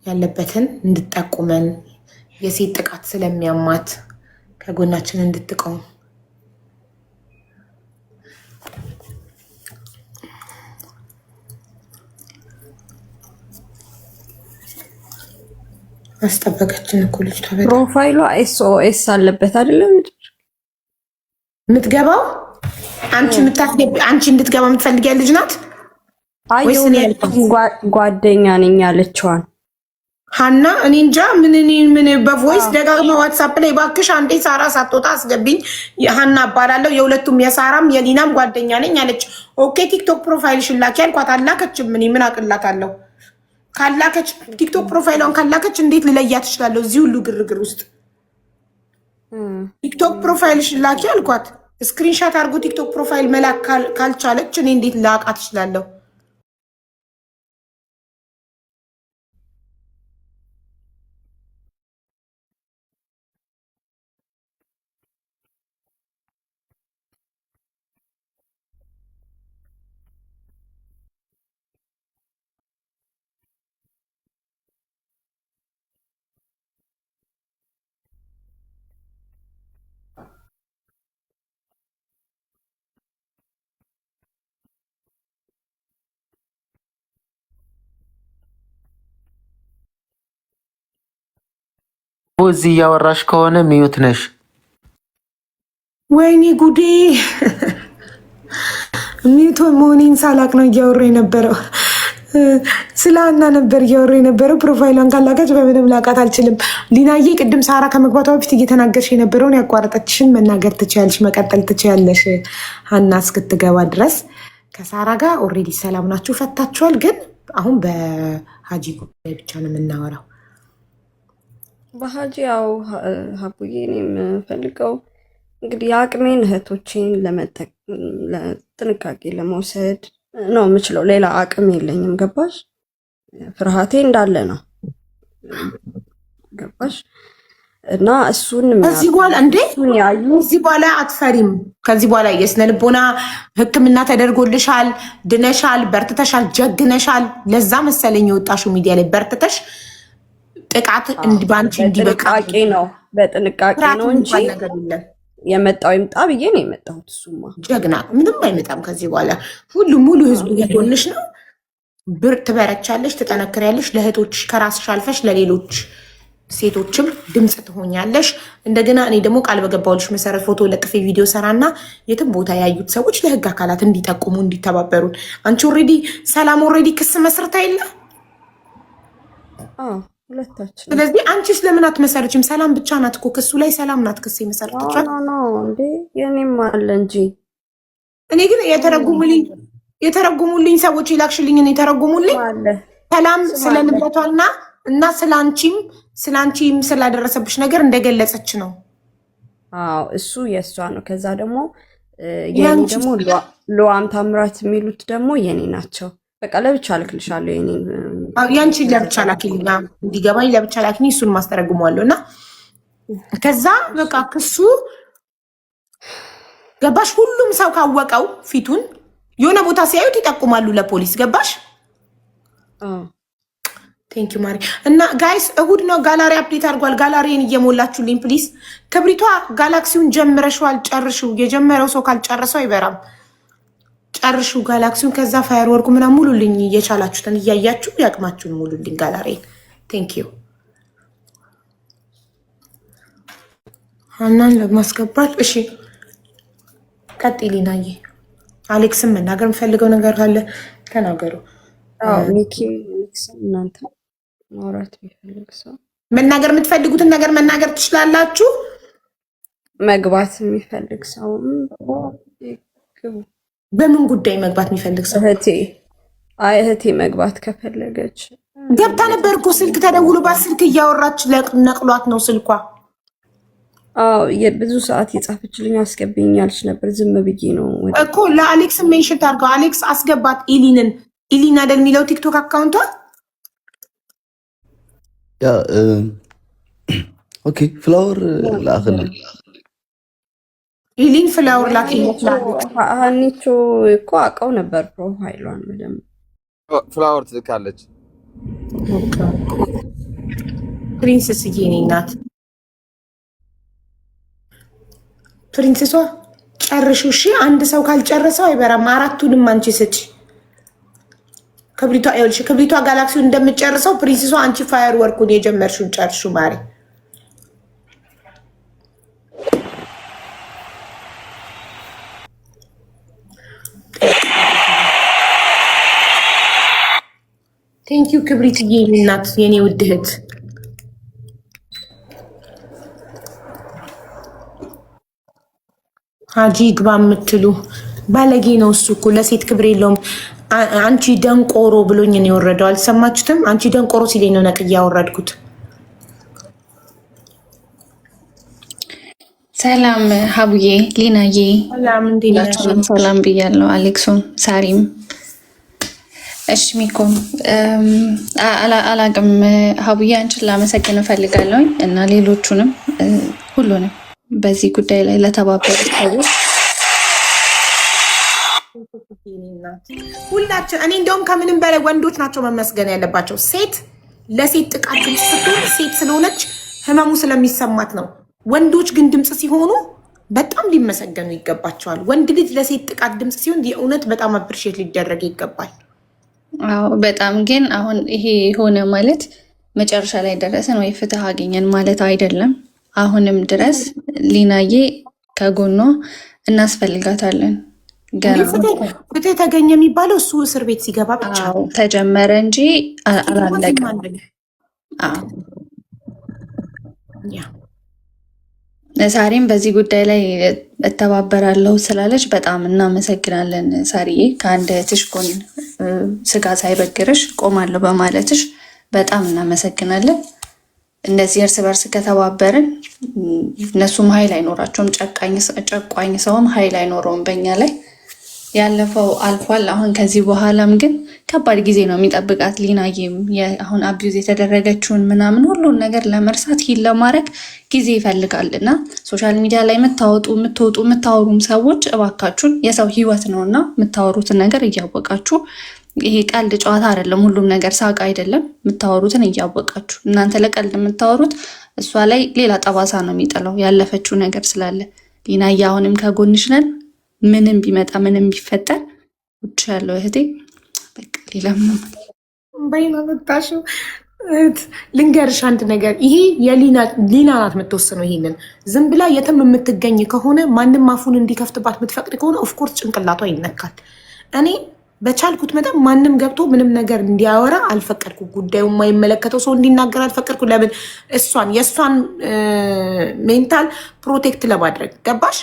ያለበትን እንድጠቁመን የሴት ጥቃት ስለሚያማት ከጎናችን እንድትቆም አስጠበቀችን እኮ ልጅቷ። በጣም profile ሏ SOS አለበት አይደለም? የምትገባው አንቺ አንቺ እንድትገባ የምትፈልጊያ ልጅ ናት ወይስ እኔ ያልኳት? ጓደኛ ነኝ ያለችዋን ሀና እኔ እንጃ ምን እኔ ምን በ voice ደጋግማ ዋትሳፕ ላይ ባክሽ አንዴ ሳራ ሳትወጣ አስገቢኝ፣ ሀና እባላለሁ የሁለቱም የሳራም የሊናም ጓደኛ ነኝ አለች። Okay ቲክቶክ profile ሽን ላኪ አልኳት። አላከችም። እኔ ምን አቅላታለሁ? ካላከች ቲክቶክ profile ሏን ካላከች እንዴት ልለያት እችላለሁ? እዚህ ሁሉ ግርግር ውስጥ ቲክቶክ profile ሽን ላኪ አልኳት። Screenshot አድርጎ ቲክቶክ profile መላክ ካልቻለች እኔ እንዴት ላቃት እችላለሁ? እዚህ እያወራሽ ከሆነ mute ነሽ። ወይኔ ጉዴ! Mute መሆኔን ሳላቅ ነው እያወራ የነበረው። ስለ ሀና ነበር እያወራ የነበረው። Profile ሏን ካላከች በምንም ላቃት አልችልም። ሊናዬ፣ ቅድም ሳራ ከመግባቷ በፊት እየተናገርሽ የነበረውን ያቋረጠችሽን መናገር ትችያለሽ፣ መቀጠል ትችያለሽ። ሀና እስክትገባ ድረስ ከሳራ ጋር already ሰላም ናችሁ፣ ፈታችኋል። ግን አሁን በሀጂ ጉዳይ ብቻ ነው የምናወራው። በሀጂ ያው ሀቡዬ እኔ የምፈልገው እንግዲህ የአቅሜን እህቶቼን ጥንቃቄ ለመውሰድ ነው የምችለው። ሌላ አቅም የለኝም። ገባሽ? ፍርሃቴ እንዳለ ነው። ገባሽ? እና እሱን ከዚህ በኋላ እንዴ እሱን ያዩ ከዚህ በኋላ አትፈሪም። ከዚህ በኋላ የስነ ልቦና ሕክምና ተደርጎልሻል፣ ድነሻል፣ በርትተሻል፣ ጀግነሻል። ለዛ መሰለኝ የወጣሽው ሚዲያ ላይ በርትተሽ ጥቃት በአንቺ እንዲበቃ በጥንቃቄ ነው በጥንቃቄ ፍርሃት ነው እንጂ የሚባል ነገር የለም። የመጣው ይምጣ ብዬ ነው የመጣሁት። እሱማ ጀግና፣ ምንም አይመጣም ከዚህ በኋላ። ሁሉም ሙሉ ህዝቡ ከጎንሽ ነው። ብር ትበረቻለሽ፣ ትጠነክሪያለሽ። ለእህቶችሽ ከራስሽ አልፈሽ ለሌሎች ሴቶችም ድምፅ ትሆኛለሽ። እንደገና እኔ ደግሞ ቃል በገባሁልሽ መሰረት ፎቶ ለጥፌ ቪዲዮ ሰራና የትም ቦታ ያዩት ሰዎች ለህግ አካላት እንዲጠቁሙ እንዲተባበሩን። አንቺ already ሰላም already ክስ መስርታ የለ? አዎ፣ ሁለታችን። ስለዚህ አንቺስ ለምን አትመሰርችም? ሰላም ብቻ ናት እኮ ክሱ ላይ፣ ሰላም ናት ክስ የመሰረተችው። No, no, እንዴ፣ የኔም አለ እንጂ። እኔ ግን የተረጉሙልኝ ሰዎች የላክሽልኝን የተረጉሙልኝ አለ። ሰላም ስም ስለ አለ። ንብረቷና እና ስለ አንቺም ስላደረሰብሽ ነገር እንደገለጸች ነው። አዎ፣ እሱ የእሷ ነው። ከዛ ደግሞ የኔ ያንቺ ደግሞ ሉዋም ታምራት የሚሉት ደግሞ የኔ ናቸው። በቃ ለብቻ እልክልሻለሁ የኔን። ያንቺን ለብቻ ላኪልኝ፣ እንዲገባኝ ለብቻ ላኪልኝ። እሱን ማስተረጉመዋለሁ እና ከዛ በቃ ክሱ ገባሽ። ሁሉም ሰው ካወቀው ፊቱን የሆነ ቦታ ሲያዩት ይጠቁማሉ ለፖሊስ። ገባሽ? አዎ። Thank you ማሪ። እና guys፣ እሁድ ነው። Gallery update አድርጓል። ጋላሪን እየሞላችሁልኝ please። ክብሪቷ፣ ጋላክሲውን ጀምረሽዋል፣ ጨርሽው። የጀመረው ሰው ካልጨረሰው አይበራም። ጨርሹ ጋላክሲውን። ከዛ firework ኡ ምናምን ሙሉልኝ፣ እየቻላችሁትን እያያችሁ ያቅማችሁን ሙሉልኝ gallery ን። Thank you። ሀናን ለማስገባት እሺ፣ ቀጥይ ሊናዬ። አሌክስም መናገር የምፈልገው ነገር ካለ ተናገሩ። አዎ፣ ሚኪ፣ ሚክስም እናንተ ማውራት የሚፈልግ ሰው መናገር የምትፈልጉትን ነገር መናገር ትችላላችሁ። መግባት የሚፈልግ ሰውም ግቡ። በምን ጉዳይ መግባት የሚፈልግ ሰው? እህቴ፣ አይ፣ እህቴ መግባት ከፈለገች። ገብታ ነበር እኮ፣ ስልክ ተደውሎባት ስልክ እያወራች ነቅሏት ነው ስልኳ። አዎ፣ ብዙ ሰዓት የጻፈችልኝ አስገብኝ ያለች ነበር። ዝም ብዬ ነው ወደ እኮ ለአሌክስ mention ታድርገው። አሌክስ አስገባት ኢሊንን። ኢሊን አይደል የሚለው ቲክቶክ account ቷ? Yeah, okay, flower ላክልኝ። ኢሊን flower ላኪለት ለአሌክስ። ሀኒቾ እኮ አውቀው ነበር profile ሏን በደንብ። Flower ትልካለች። Princess የኔ እናት፣ princess ሷ ጨርሹ። እሺ፣ አንድ ሰው ካልጨረሰው አይበራም። አራቱንም አንቺ ስጪ። ክብሪቷ፣ ይኸውልሽ፣ ክብሪቷ ጋላክሲውን እንደምትጨርሰው princess ሷ አንቺ firework ኡን የጀመርሽውን ጨርሹ ማሪ። Thank you ክብሪትዬ፣ የኔ እናት፣ የኔ ውድ እህት። ሀጂ ግባ የምትሉ፣ ባለጌ ነው እሱ እኮ፣ ለሴት ክብር የለውም። አንቺ ደንቆሮ ብሎኝ ነው የወረደው። አልሰማችሁትም? አንቺ ደንቆሮ ሲለኝ ነው ነቅዬ ያወረድኩት። ሰላም ሀቡዬ፣ ሊናዬ፣ ሰላም፣ እንዴት ነሽ? ሁላችሁንም ሰላም ብያለሁ። አሌክሶም፣ ሳሪም፣ እሺ ሚኮም፣ አላቅም። ሀቡዬ፣ አንቺን ላመሰግን እፈልጋለሁኝ እና ሌሎቹንም ሁሉንም በዚህ ጉዳይ ላይ ለተባበሩ ሰዎች። ሁላችን፣ እኔ እንደውም ከምንም በላይ ወንዶች ናቸው መመስገን ያለባቸው። ሴት ለሴት ጥቃት ድምፅ ስትሆን ሴት ስለሆነች ህመሙ ስለሚሰማት ነው። ወንዶች ግን ድምፅ ሲሆኑ በጣም ሊመሰገኑ ይገባቸዋል። ወንድ ልጅ ለሴት ጥቃት ድምፅ ሲሆን የእውነት በጣም appreciate ሊደረግ ይገባል። አዎ፣ በጣም። ግን አሁን ይሄ ሆነ ማለት መጨረሻ ላይ ደረሰን ወይ ፍትህ አገኘን ማለት አይደለም። አሁንም ድረስ ሊናዬ ከጎኗ እናስፈልጋታለን። ገና ፍትህ ተገኘ የሚባለው እሱ እስር ቤት ሲገባ ብቻ። አዎ፣ ተጀመረ እንጂ አላለቀም። አዎ። ሳሪም በዚህ ጉዳይ ላይ እተባበራለሁ ስላለች በጣም እናመሰግናለን። ሳሪዬ፣ ከአንድ እህትሽ ጎን ስጋ ሳይበግርሽ ቆማለሁ በማለትሽ በጣም እናመሰግናለን። እንደዚህ እርስ በርስ ከተባበርን እነሱም ኃይል አይኖራቸውም፣ ጨቋኝ ሰውም ኃይል አይኖረውም በኛ ላይ። ያለፈው አልፏል። አሁን ከዚህ በኋላም ግን ከባድ ጊዜ ነው የሚጠብቃት ሊናዬም። አሁን abuse የተደረገችውን ምናምን ሁሉን ነገር ለመርሳት፣ heal ለማድረግ ጊዜ ይፈልጋል እና social media ላይ የምታወጡ፣ የምትወጡ፣ የምታወሩም ሰዎች እባካችሁን የሰው ሕይወት ነው እና የምታወሩትን ነገር እያወቃችሁ፣ ይሄ ቀልድ ጨዋታ አይደለም፣ ሁሉም ነገር ሳቅ አይደለም። የምታወሩትን እያወቃችሁ፣ እናንተ ለቀልድ የምታወሩት እሷ ላይ ሌላ ጠባሳ ነው የሚጥለው ያለፈችው ነገር ስላለ። ሊናዬ አሁንም ከጎንሽ ነን። ምንም ቢመጣ ምንም ቢፈጠር ውጭ ያለው እህቴ በቃ ሌላ ምንም በይና መጣሽው። ልንገርሽ አንድ ነገር፣ ይሄ የሊና ናት የምትወስነው። ይሄንን ዝም ብላ የትም የምትገኝ ከሆነ፣ ማንም አፉን እንዲከፍትባት የምትፈቅድ ከሆነ of course ጭንቅላቷ ይነካል። እኔ በቻልኩት መጠን ማንም ገብቶ ምንም ነገር እንዲያወራ አልፈቀድኩ። ጉዳዩ የማይመለከተው ሰው እንዲናገር አልፈቀድኩ። ለምን? እሷን የእሷን mental protect ለማድረግ፣ ገባሽ?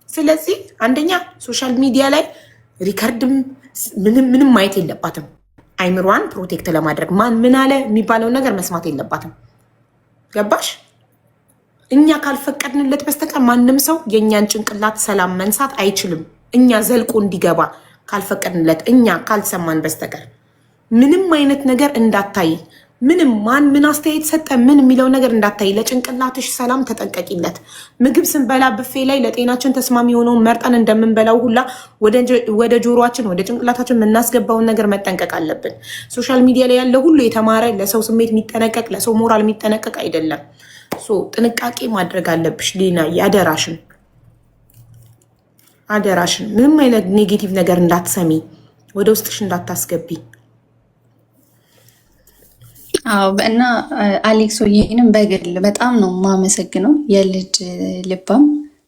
ስለዚህ አንደኛ social media ላይ record ም ምንም ምንም ማየት የለባትም። አይምሯን protect ለማድረግ ማን ምን አለ የሚባለውን ነገር መስማት የለባትም። ገባሽ? እኛ ካልፈቀድንለት በስተቀር ማንም ሰው የእኛን ጭንቅላት ሰላም መንሳት አይችልም። እኛ ዘልቆ እንዲገባ ካልፈቀድንለት፣ እኛ ካልሰማን በስተቀር ምንም አይነት ነገር እንዳታይ፣ ምንም ማን ምን አስተያየት ሰጠ ምን የሚለው ነገር እንዳታይ። ለጭንቅላትሽ ሰላም ተጠንቀቂለት። ምግብ ስንበላ ብፌ ላይ ለጤናችን ተስማሚ የሆነውን መርጠን እንደምንበላው ሁላ ወደ ጆሮአችን ወደ ጭንቅላታችን የምናስገባውን ነገር መጠንቀቅ አለብን። Social media ላይ ያለ ሁሉ የተማረ፣ ለሰው ስሜት የሚጠነቀቅ፣ ለሰው ሞራል የሚጠነቀቅ አይደለም። So ጥንቃቄ ማድረግ አለብሽ ሊና፣ አደራሽን አደራሽን ምንም አይነት negative ነገር እንዳትሰሚ፣ ወደ ውስጥሽ እንዳታስገቢ። አዎ፣ እና አሌክስ ይህንም በግል በጣም ነው የማመሰግነው። የልጅ ልባም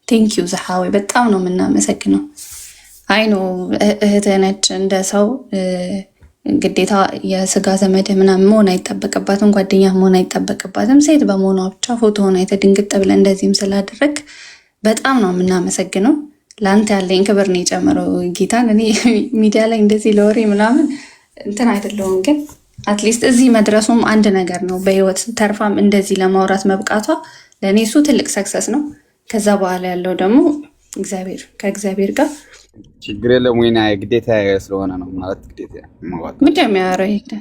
thank you ዝሓወይ፣ በጣም ነው የምናመሰግነው። I know እህትህ ነች፣ እንደ ሰው ግዴታ የስጋ ዘመድ ምናምን መሆን አይጠበቅባትም፣ ጓደኛ መሆን አይጠበቅባትም። ሴት በመሆኗ ብቻ ፎቶውን አይተህ ድንግጥ ብለህ እንደዚህም ስላደረግ በጣም ነው የምናመሰግነው። ለአንተ ያለኝ ክብር ነው የጨመረው ጌታን። እኔ ሚዲያ ላይ እንደዚህ ለወሬ ምናምን እንትን አይደለሁም፣ ግን at least እዚህ መድረሱም አንድ ነገር ነው። በህይወት ተርፋም እንደዚህ ለማውራት መብቃቷ ለእኔ እሱ ትልቅ success ነው። ከዛ በኋላ ያለው ደግሞ እግዚአብሔር ከእግዚአብሔር ጋር። ችግር የለም። ወይና ግዴታ ስለሆነ ነው ማለት ግዴታ መዋጥ። ምንድን ነው የሚያወራው? ይሄ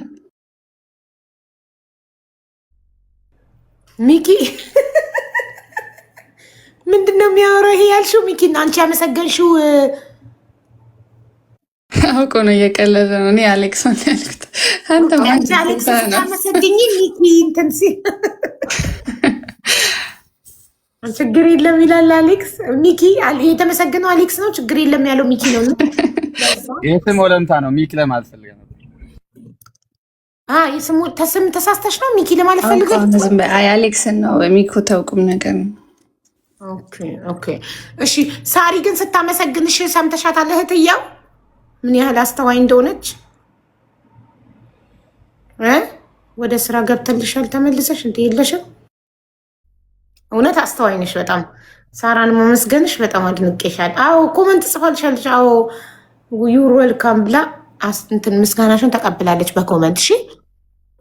ሚኪ ምንድን ነው የሚያወራው? ይሄ ያልሽው ሚኪ፣ አንቺ ያመሰገንሽው። አውቆ ነው፣ እየቀለደ ነው። እኔ አሌክሶን ያልኩት አንተ አንቺ አሌክስ ስታመሰግኝ ሚኪ እንትን ሲል ችግር የለም ይላል አሌክስ። ሚኪ የተመሰገነው አሌክስ ነው። ችግር የለም ያለው ሚኪ ነው። የስም ወለምታ ነው ሚክ ለማለት ፈልገህ ነበር። የስሙ ተስም ተሳስተሽ ነው ሚኪ ለማለት ፈልገሽ? ዝም በይ። አይ አሌክስን ነው፣ ሚኮ ተውቁም ነገር ነው። Okay፣ እሺ። ሳሪ ግን ስታመሰግንሽ ሰምተሻታል? እህትየው ምን ያህል አስተዋይ እንደሆነች እ ወደ ስራ ገብተልሻል ተመልሰሽ እንደ የለሽም። እውነት አስተዋይ ነሽ በጣም። ሳራን መመስገንሽ በጣም አድንቄሻል። አዎ፣ comment ጽፋልሻለች። አዎ፣ you're welcome ብላ እንትን ምስጋናሽን ተቀብላለች በ comment። እሺ።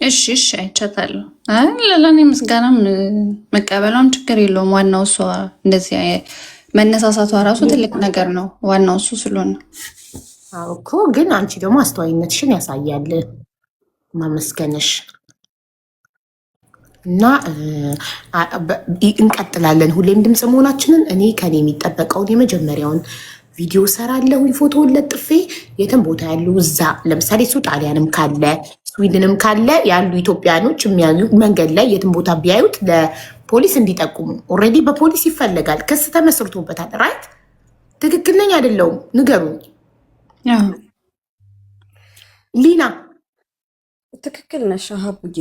እሺ፣ አይቻታለሁ። አይ ለእኔ ምስጋናም መቀበሏም ችግር የለውም። ዋናው እሷ እንደዚህ መነሳሳቷ ራሱ ትልቅ ነገር ነው። ዋናው እሱ ስለሆነ። አዎ እኮ፣ ግን አንቺ ደግሞ አስተዋይነትሽን ያሳያል ማመስገንሽ። እና እንቀጥላለን ሁሌም ድምፅ መሆናችንን። እኔ ከኔ የሚጠበቀውን የመጀመሪያውን ቪዲዮ ሰራለሁኝ፣ ፎቶውን ለጥፌ የትም ቦታ ያሉ እዛ ለምሳሌ እሱ ጣሊያንም ካለ ስዊድንም ካለ ያሉ ኢትዮጵያኖች የሚያዩ መንገድ ላይ የትም ቦታ ቢያዩት ለፖሊስ እንዲጠቁሙ። Already በፖሊስ ይፈለጋል፣ ክስ ተመስርቶበታል። Right? ትክክል ነኝ አይደለሁም? ንገሩኝ። ሊና። ትክክል ነሽ ሀቡዬ።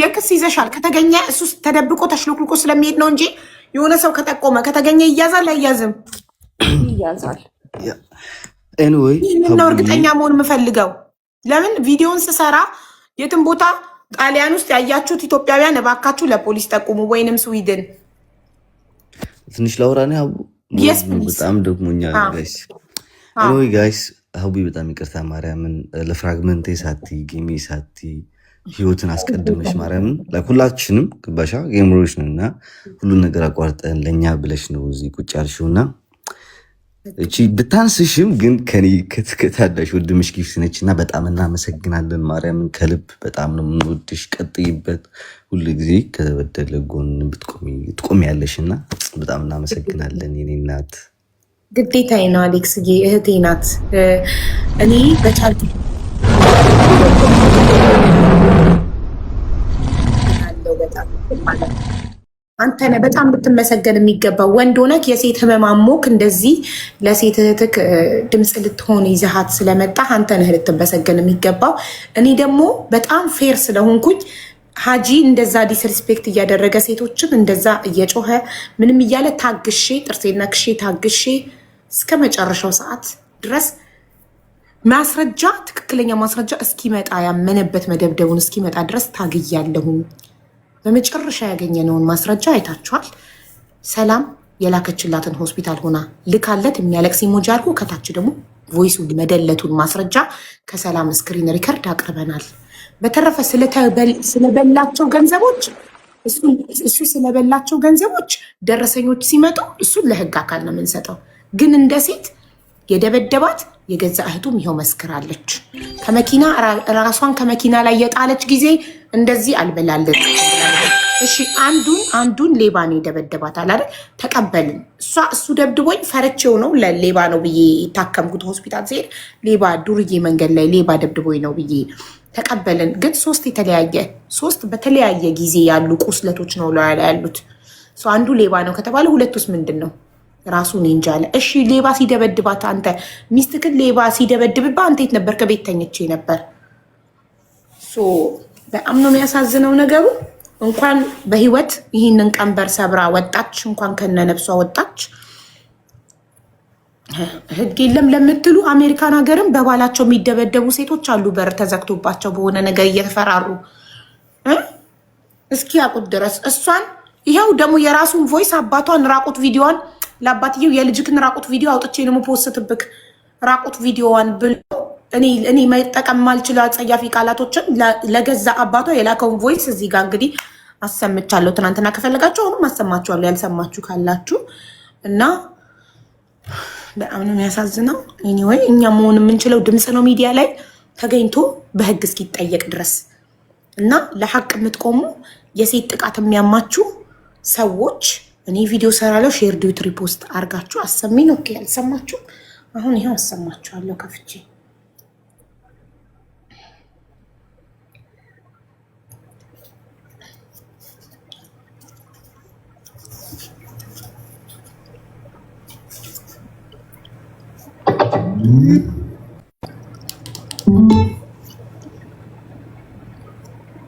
የክስ ይዘሻል። ከተገኘ እሱ ተደብቆ ተሽሎክልኮ ስለሚሄድ ነው እንጂ የሆነ ሰው ከጠቆመ ከተገኘ ይያዛል አይያዝም? ይያዛል። Anyway ይህንን ነው እርግጠኛ መሆን የምፈልገው። ለምን ቪዲዮን ስሰራ የትም ቦታ ጣሊያን ውስጥ ያያችሁት ኢትዮጵያውያን እባካችሁ ለፖሊስ ጠቁሙ፣ ወይንም ስዊድን። ትንሽ ላውራ እኔ ሀቡ። Yes, please. በጣም ደክሞኛል guys። Anyway guys፣ ሀቡ በጣም ይቅርታ፣ ማርያምን ለ fragment ኤ ሳቲ game ኤ ሳቲ ህይወትን አስቀድመሽ ማርያምን like ሁላችንም ግባሻ gamer ኦች ነን እና ሁሉን ነገር አቋርጠን ለእኛ ብለሽ ነው እዚህ ቁጭ ያልሽው። እና እቺ ብታንስሽም ግን ከኔ ከታዳሽ ወንድምሽ gift ነች እና በጣም እናመሰግናለን። ማርያምን ከልብ በጣም ነው የምንወድሽ። ቀጥይበት። ሁሉ ጊዜ ከተበደለ ጎን ትቆሚያለሽ እና በጣም እናመሰግናለን የኔ እናት። ግዴታዬ ነው አሌክስዬ፣ እህቴ ናት። እኔ በቻልኩ አለው በጣም ማለት ነው። አንተ ነህ በጣም ልትመሰገን የሚገባው። ወንድ ሆነክ የሴት ህመም አሞክ እንደዚህ ለሴት እህትክ ድምፅ ልትሆን ይዘሃት ስለመጣህ አንተ ነህ ልትመሰገን የሚገባው። እኔ ደግሞ በጣም fair ስለሆንኩኝ ሀጂ እንደዛ disrespect እያደረገ ሴቶችን እንደዛ እየጮኸ ምንም እያለ ታግሼ፣ ጥርሴን ነክሼ ታግሼ እስከ መጨረሻው ሰዓት ድረስ ማስረጃ፣ ትክክለኛ ማስረጃ እስኪመጣ፣ ያመነበት መደብደቡን እስኪመጣ ድረስ ታግያለሁኝ። በመጨረሻ ያገኘነውን ማስረጃ አይታችኋል። ሰላም የላከችላትን ሆስፒታል ሆና ልካለት የሚያለቅስ emoji አድርጎ ከታች ደግሞ voice ኡን መደለቱን ማስረጃ ከሰላም screen record አቅርበናል። በተረፈ ስለበላቸው ገንዘቦች፣ እሱ ስለበላቸው ገንዘቦች ደረሰኞች ሲመጡ እሱን ለህግ አካል ነው የምንሰጠው። ግን እንደ ሴት የደበደባት የገዛ እህቱም ይኸው መስክራለች። ከመኪና ራሷን ከመኪና ላይ የጣለች ጊዜ እንደዚህ አልበላለን። እሺ አንዱን ሌባ ነው የደበደባት አለ አይደል? ተቀበልን። እሷ እሱ ደብድቦኝ ፈርቼው ነው ለሌባ ነው ብዬ የታከምኩት፣ ሆስፒታል ሲሄድ ሌባ ዱርዬ መንገድ ላይ ሌባ ደብድቦኝ ነው ብዬ ተቀበልን። ግን ሶስት የተለያየ፣ ሶስት በተለያየ ጊዜ ያሉ ቁስለቶች ነው ላይ ያሉት። አንዱ ሌባ ነው ከተባለ ሁለቱስ ምንድን ነው? ራሱ እኔ እንጃ አለ። እሺ ሌባ ሲደበድባት አንተ ሚስትክን ሌባ ሲደበድብባ አንተ የት ነበር? ከቤት ተኝቼ ነበር። በጣም ነው የሚያሳዝነው ነገሩ። እንኳን በህይወት ይህንን ቀንበር ሰብራ ወጣች፣ እንኳን ከነነብሷ ወጣች። ህግ የለም ለምትሉ አሜሪካን ሀገርም በባላቸው የሚደበደቡ ሴቶች አሉ። በር ተዘግቶባቸው በሆነ ነገር እየተፈራሩ እስኪ ያውቁት ድረስ እሷን ይኸው ደግሞ የራሱን voice አባቷን ራቁት ቪዲዮዋን ለአባትየው የልጅክን ራቁት ቪዲዮ አውጥቼ ነው post ብክ ራቁት ቪዲዮዋን ብሎ እኔ መጠቀም ማልችለው አጸያፊ ቃላቶችን ለገዛ አባቷ የላከውን voice እዚህ ጋር እንግዲህ አሰምቻለሁ። ትናንትና ከፈለጋችሁ አሁንም አሰማችኋለሁ ያልሰማችሁ ካላችሁ። እና በጣም ነው የሚያሳዝነው። Anyway እኛ መሆን የምንችለው ድምፅ ነው፣ ሚዲያ ላይ ተገኝቶ በህግ እስኪጠየቅ ድረስ። እና ለሀቅ የምትቆሙ፣ የሴት ጥቃት የሚያማችሁ ሰዎች እኔ ቪዲዮ ሰራለሁ፣ share፣ duet፣ repost አርጋችሁ አሰሚን። Okay ያልሰማችሁ አሁን ይኸው አሰማችኋለሁ ከፍቼ።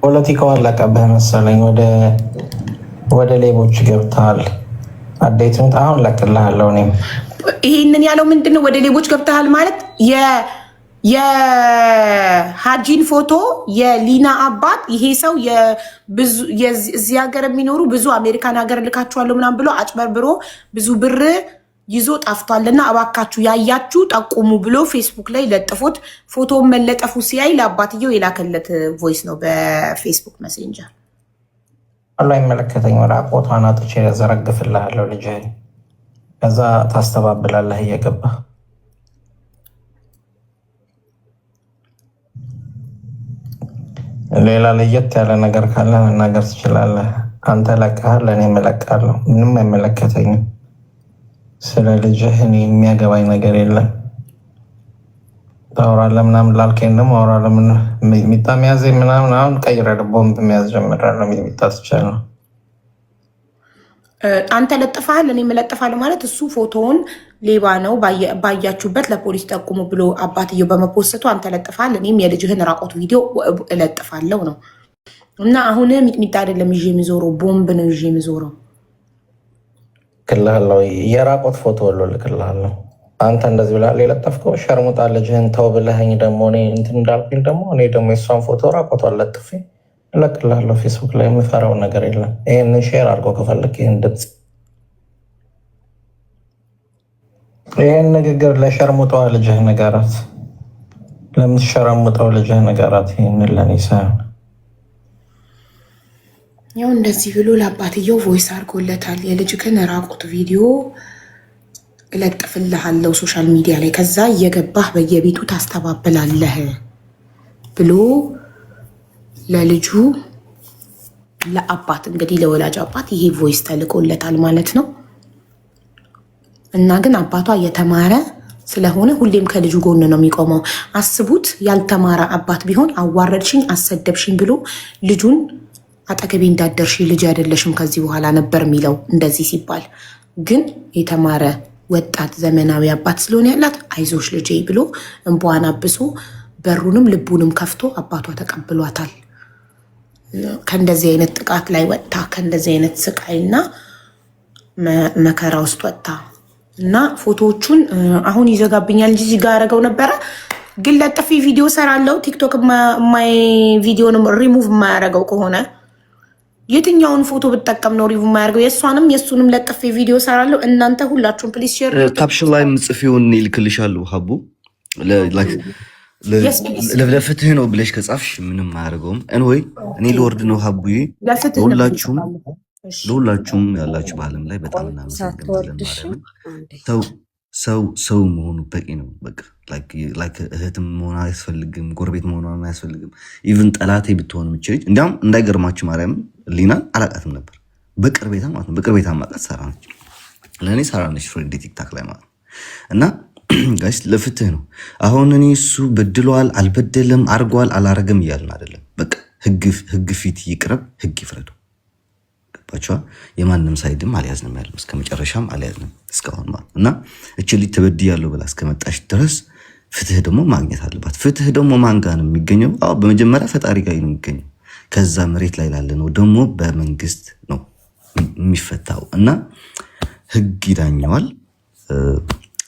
ፖለቲካው አለቀብህ መሰለኝ። ወደ ሌቦች ገብተሃል። አዴት አሁን እለቅልሃለሁ። እኔም ይሄንን ያለው ምንድን ነው? ወደ ሌቦች ገብተሃል ማለት የሀጂን ፎቶ የሊና አባት ይሄ ሰው እዚህ ሀገር የሚኖሩ ብዙ አሜሪካን ሀገር ልካችኋለሁ ምናምን ብሎ አጭበርብሮ ብዙ ብር ይዞ ጠፍቷልና እባካችሁ ያያችሁ ጠቁሙ ብሎ ፌስቡክ ላይ ለጥፎት ፎቶውን መለጠፉ ሲያይ ለአባትየው የላከለት voice ነው በፌስቡክ Messenger። አሉ አይመለከተኝ። ራቆቷን አጥቼ ዘረግፍልሃለሁ ልጅህን። ከዛ ታስተባብላለህ እየገባ። ሌላ ለየት ያለ ነገር ካለ መናገር ትችላለህ። አንተ ለቀሃል፣ እኔም እለቃለሁ። ምንም አይመለከተኝም። ስለ ልጅህ እኔ የሚያገባኝ ነገር የለም። ታወራለህ ምናምን ላልከኝ ደግሞ አወራለሁ። ሚጣ መያዝ ምናምን አሁን ቀይሬያለሁ። ቦምብ መያዝ ጀምሬያለሁ። ሚጣ ትቻለሁ። አንተ ለጥፈሃል እኔም እለጥፋለሁ ማለት እሱ ፎቶውን ሌባ ነው ባያችሁበት ለፖሊስ ጠቁሙ ብሎ አባትየው በመፖሰቱ አንተ ለጥፈሃል እኔም የልጅህን ራቆት ቪዲዮ እለጥፋለሁ ነው። እና አሁን ሚጥሚጣ አይደለም ይዤ የሚዞረው፣ ቦምብ ነው ይዤ የሚዞረው። ልክልሃለሁ፣ የራቆት ፎቶ ወሎ ልክልሃለሁ። አንተ እንደዚህ ብለሃል የለጠፍከው ሸርሙጣ ልጅህን ተው ብለኸኝ ደግሞ እኔ እንትን እንዳልኩኝ ደግሞ እኔ ደግሞ የእሷን ፎቶ ራቆቷን ለጥፌ እለቅልሃለሁ ፌስቡክ ላይ። የምፈራው ነገር የለም። ይህንን share አድርጎ ከፈለክ ይህን ድምፅ ይህን ንግግር ለሸርሙጠዋ ልጅህ ንገራት፣ ለምትሸረሙጠው ልጅህ ንገራት። ይህንን ለእኔ ሳይሆን። ያው እንደዚህ ብሎ ለአባትየው voice አድርጎለታል። የልጅክን ራቁት ቪዲዮ እለጥፍልሃለሁ social media ላይ፣ ከዛ እየገባህ በየቤቱ ታስተባብላለህ ብሎ ለልጁ ለአባት እንግዲህ ለወላጅ አባት ይሄ voice ተልኮለታል ማለት ነው። እና ግን አባቷ የተማረ ስለሆነ ሁሌም ከልጁ ጎን ነው የሚቆመው። አስቡት፣ ያልተማረ አባት ቢሆን አዋረድሽኝ፣ አሰደብሽኝ ብሎ ልጁን አጠገቤ እንዳትደርሺ፣ ልጅ አይደለሽም ከዚህ በኋላ ነበር የሚለው እንደዚህ ሲባል። ግን የተማረ ወጣት ዘመናዊ አባት ስለሆነ ያላት አይዞሽ ልጄ ብሎ እንባዋን አብሶ በሩንም ልቡንም ከፍቶ አባቷ ተቀብሏታል። ከእንደዚህ አይነት ጥቃት ላይ ወጥታ፣ ከእንደዚህ አይነት ስቃይና መከራ ውስጥ ወጥታ እና ፎቶዎቹን አሁን ይዘጋብኛል እንጂ እዚህ ጋር ያደረገው ነበረ። ግን ለጥፌ ቪዲዮ ሰራለው። ቲክቶክ ቪዲዮንም ሪሙቭ የማያደርገው ከሆነ፣ የትኛውን ፎቶ ብጠቀም ነው ሪሙቭ የማያደርገው? የእሷንም የእሱንም ለጥፌ ቪዲዮ ሰራለው። እናንተ ሁላችሁም please share። Caption ላይ ምጽፊውን ይልክልሻለሁ ሀቡ። ለፍትህ ነው ብለሽ ከጻፍሽ ምንም አያደርገውም። Anyway እኔ ልወርድ ነው ሀቡዬ። ለሁላችሁም ለሁላችሁም ያላችሁ በዓለም ላይ በጣም እናመሰግናለን። ሰው ሰው ሰው መሆኑ በቂ ነው። በቃ like እህትም መሆን አያስፈልግም፣ ጎረቤት መሆን አያስፈልግም። Even ጠላቴ ብትሆን የምችል፣ እንዲያውም እንዳይገርማችሁ ማርያም ሊናን አላቃትም ነበር በቅርቤታ ማለት ነው። በቅርቤታ ማቃት ሳራ ነች፣ ለእኔ ሳራ ነች friend ቲክታክ ላይ ማለት ነው። እና guys ለፍትህ ነው። አሁን እኔ እሱ በድሏል አልበደለም፣ አርጓል አላረገም እያልን አይደለም። በቃ ህግ ፊት ይቅረብ፣ ህግ ይፍረደው። ገባችኋ? የማንም side ም አልያዝንም ያለው፣ እስከ መጨረሻም አልያዝንም እስካሁን ማለት እና እች ልጅ ተበድያለሁ ብላ እስከመጣች ድረስ ፍትህ ደግሞ ማግኘት አለባት። ፍትህ ደግሞ ማን ጋር ነው የሚገኘው? አዎ በመጀመሪያ ፈጣሪ ጋር ነው የሚገኘው። ከዛ መሬት ላይ ላለ ነው ደግሞ በመንግስት ነው የሚፈታው እና ህግ ይዳኘዋል።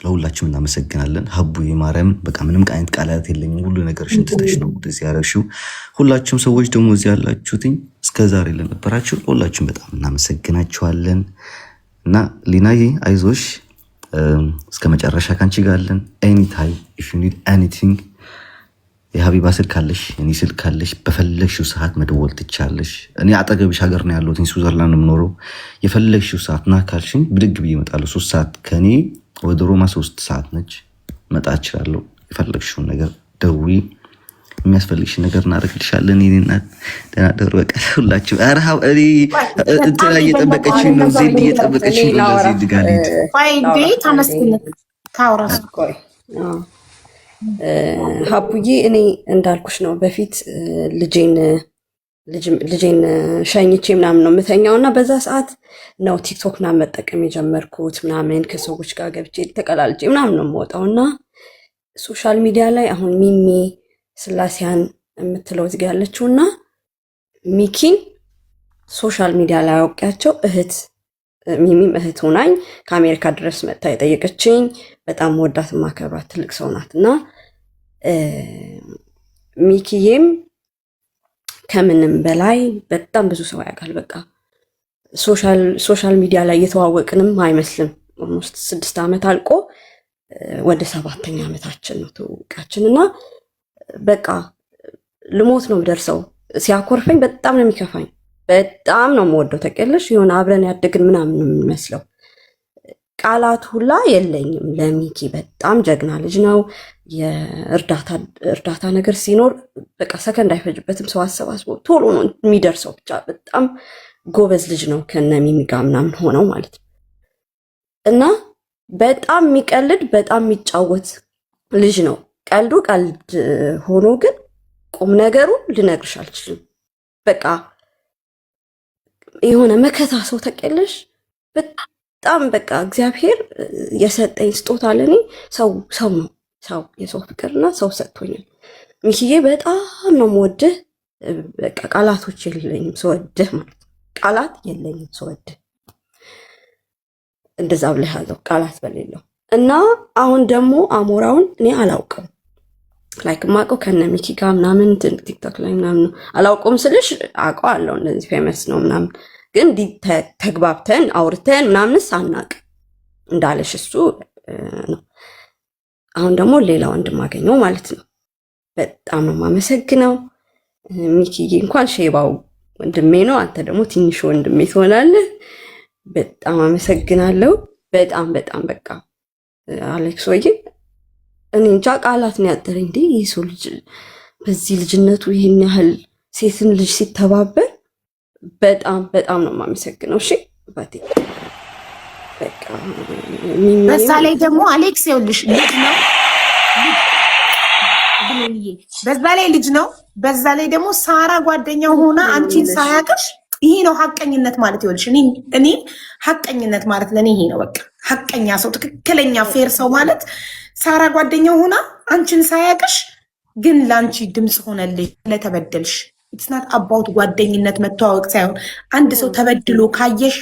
ለሁላችሁም እናመሰግናለን። ሀቡ ማርያም በቃ ምንም አይነት ቃላት የለኝም። ሁሉ ነገርሽን ትተሽ ነው ወደዚህ ያደረግሽው። ሁላችሁም ሰዎች ደግሞ እዚህ ያላችሁትኝ እስከ ዛሬ ለነበራችሁ ሁላችሁም በጣም እናመሰግናችኋለን። እና ሊናዬ አይዞሽ፣ እስከ መጨረሻ ካንቺ ጋር አለን። Anytime if you need anything የሀቢባ ስልክ አለሽ፣ የኔ ስልክ አለሽ። በፈለግሽው ሰዓት መደወል ትቻለሽ። እኔ አጠገብሽ ሀገር ነው ያለሁት፣ ስዊዘርላንድ ነው የምኖረው። የፈለግሽው ሰዓት ና ካልሽኝ ብድግ ብዬ እመጣለሁ። 3 ሰዓት ከኔ ወደ ሮማ 3 ሰዓት ነች። መጣ እችላለሁ። የፈለግሽውን ነገር ደውዪ፣ የሚያስፈልግሽን ነገር እናደርግልሻለን። የእኔ እናት ደህና ደሩ። በቃ ሁላችሁ ኧረ እኔ እንትና እየጠበቀችኝ ነው፣ ዜድ እየጠበቀችኝ ነው። ለዜድ ጋር ልሂድ። ታመስግን ታውራ። ሀቡዬ እኔ እንዳልኩሽ ነው። በፊት ልጄን ሸኝቼ ምናምን ነው የምተኛው እና በዛ ሰዓት ነው ቲክቶክ ምናምን መጠቀም የጀመርኩት፣ ምናምን ከሰዎች ጋር ገብቼ ተቀላልጬ ምናምን ነው የምወጣው። እና social media ላይ አሁን ሚሚ ስላሲያን የምትለው እዚህ ጋ ያለችው እና ሚኪን social media ላይ አውቄያቸው፣ እህት ሚሚም እህት ሆናኝ ከአሜሪካ ድረስ መጥታ የጠየቀችኝ በጣም ወዳት ማከብራት ትልቅ ሰው ናት። እና ሚኪዬም ከምንም በላይ በጣም ብዙ ሰው ያውቃል። በቃ social media ላይ እየተዋወቅንም አይመስልም። Almost 6 ዓመት አልቆ ወደ ሰባተኛ ዓመታችን ነው ትውውቃችን። እና በቃ ልሞት ነው የምደርሰው። ሲያኮርፈኝ በጣም ነው የሚከፋኝ። በጣም ነው የምወደው። ታውቂያለሽ፣ የሆነ አብረን ያደግን ምናምን ነው የሚመስለው። ቃላት ሁላ የለኝም ለሚኪ። በጣም ጀግና ልጅ ነው። የእርዳታ ነገር ሲኖር በቃ ሰከንድ አይፈጅበትም። ሰው አሰባስቦ ቶሎ ነው የሚደርሰው። ብቻ በጣም ጎበዝ ልጅ ነው ከነ ሚሚ ጋር ምናምን ሆነው ማለት ነው። እና በጣም የሚቀልድ፣ በጣም የሚጫወት ልጅ ነው። ቀልዱ ቀልድ ሆኖ ግን ቁም ነገሩ ልነግርሽ አልችልም። በቃ የሆነ መከታ ሰው ታውቂያለሽ። በጣም በቃ እግዚአብሔር የሰጠኝ ስጦታ ለእኔ ሰው ሰው ነው። ሰው፣ የሰው ፍቅርና ሰው ሰጥቶኛል። ሚኪዬ በጣም ነው የምወድህ። በቃ ቃላቶች የለኝም ስወድህ ማለት ነው። ቃላት የለኝም ስወድህ። እንደዛ ብለህ ያዘው ቃላት በሌለው። እና አሁን ደግሞ አሞራውን እኔ አላውቅም። Like የማውቀው ከነ ሚኪ ጋር ምናምን ቲክቶክ ላይ ምናምን ነው። አላውቀውም ስልሽ አውቀዋለሁ፣ እንደዚህ famous ነው ምናምን፣ ግን እንዲህ ተግባብተን አውርተን ምናምንስ አናውቅም። እንዳለሽ እሱ ነው። አሁን ደግሞ ሌላ ወንድም አገኘው ማለት ነው። በጣም ነው የማመሰግነው። ሚኪዬ እንኳን ሼባው ወንድሜ ነው። አንተ ደግሞ ትንሽ ወንድሜ ትሆናለህ። በጣም አመሰግናለሁ። በጣም በጣም በቃ አሌክስ ወዬ እኔ እንጃ ቃላት ነው ያጠረኝ። እንዴ ይህ ሰው ልጅ በዚህ ልጅነቱ ይህን ያህል ሴትን ልጅ ሲተባበር በጣም በጣም ነው የማመሰግነው። እሺ አባቴ በቃ በዛ ላይ ደግሞ አሌክስ ይኸውልሽ ልጅ ነው። ብሌንዬ፣ በዛ ላይ ልጅ ነው። በዛ ላይ ደግሞ ሳራ ጓደኛው ሆና አንቺን ሳያቅሽ፣ ይሄ ነው ሀቀኝነት ማለት። ይኸውልሽ እኔ ሀቀኝነት ማለት ለእኔ ይሄ ነው። በቃ ሀቀኛ ሰው፣ ትክክለኛ fair ሰው ማለት ሳራ ጓደኛው ሆና አንቺን ሳያቅሽ ግን ለአንቺ ድምፅ ሆነልሽ ለተበደልሽ። It's not about ጓደኝነት መተዋወቅ ሳይሆን አንድ ሰው ተበድሎ ካየሽ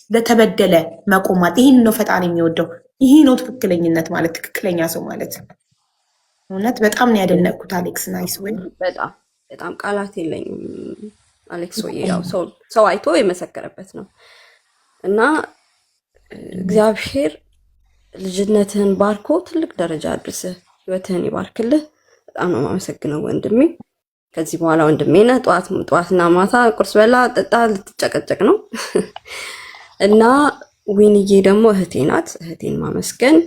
ለተበደለ መቆማት፣ ይህን ነው ፈጣሪ የሚወደው። ይሄ ነው ትክክለኝነት ማለት፣ ትክክለኛ ሰው ማለት። እውነት በጣም ነው ያደነቅኩት አሌክስ። Nice ወይ። በጣም በጣም ቃላት የለኝም። አሌክስ ወይ ያው ሰው አይቶ የመሰከረበት ነው እና እግዚአብሔር ልጅነትህን ባርኮ ትልቅ ደረጃ አድርስህ፣ ህይወትህን ይባርክልህ። በጣም ነው የማመሰግነው ወንድሜ። ከዚህ በኋላ ወንድሜ ነህ። ጠዋት ጠዋትና ማታ ቁርስ በላ ጠጣ ልትጨቀጨቅ ነው እና ዊንዬ ደግሞ እህቴ ናት። እህቴን ማመስገን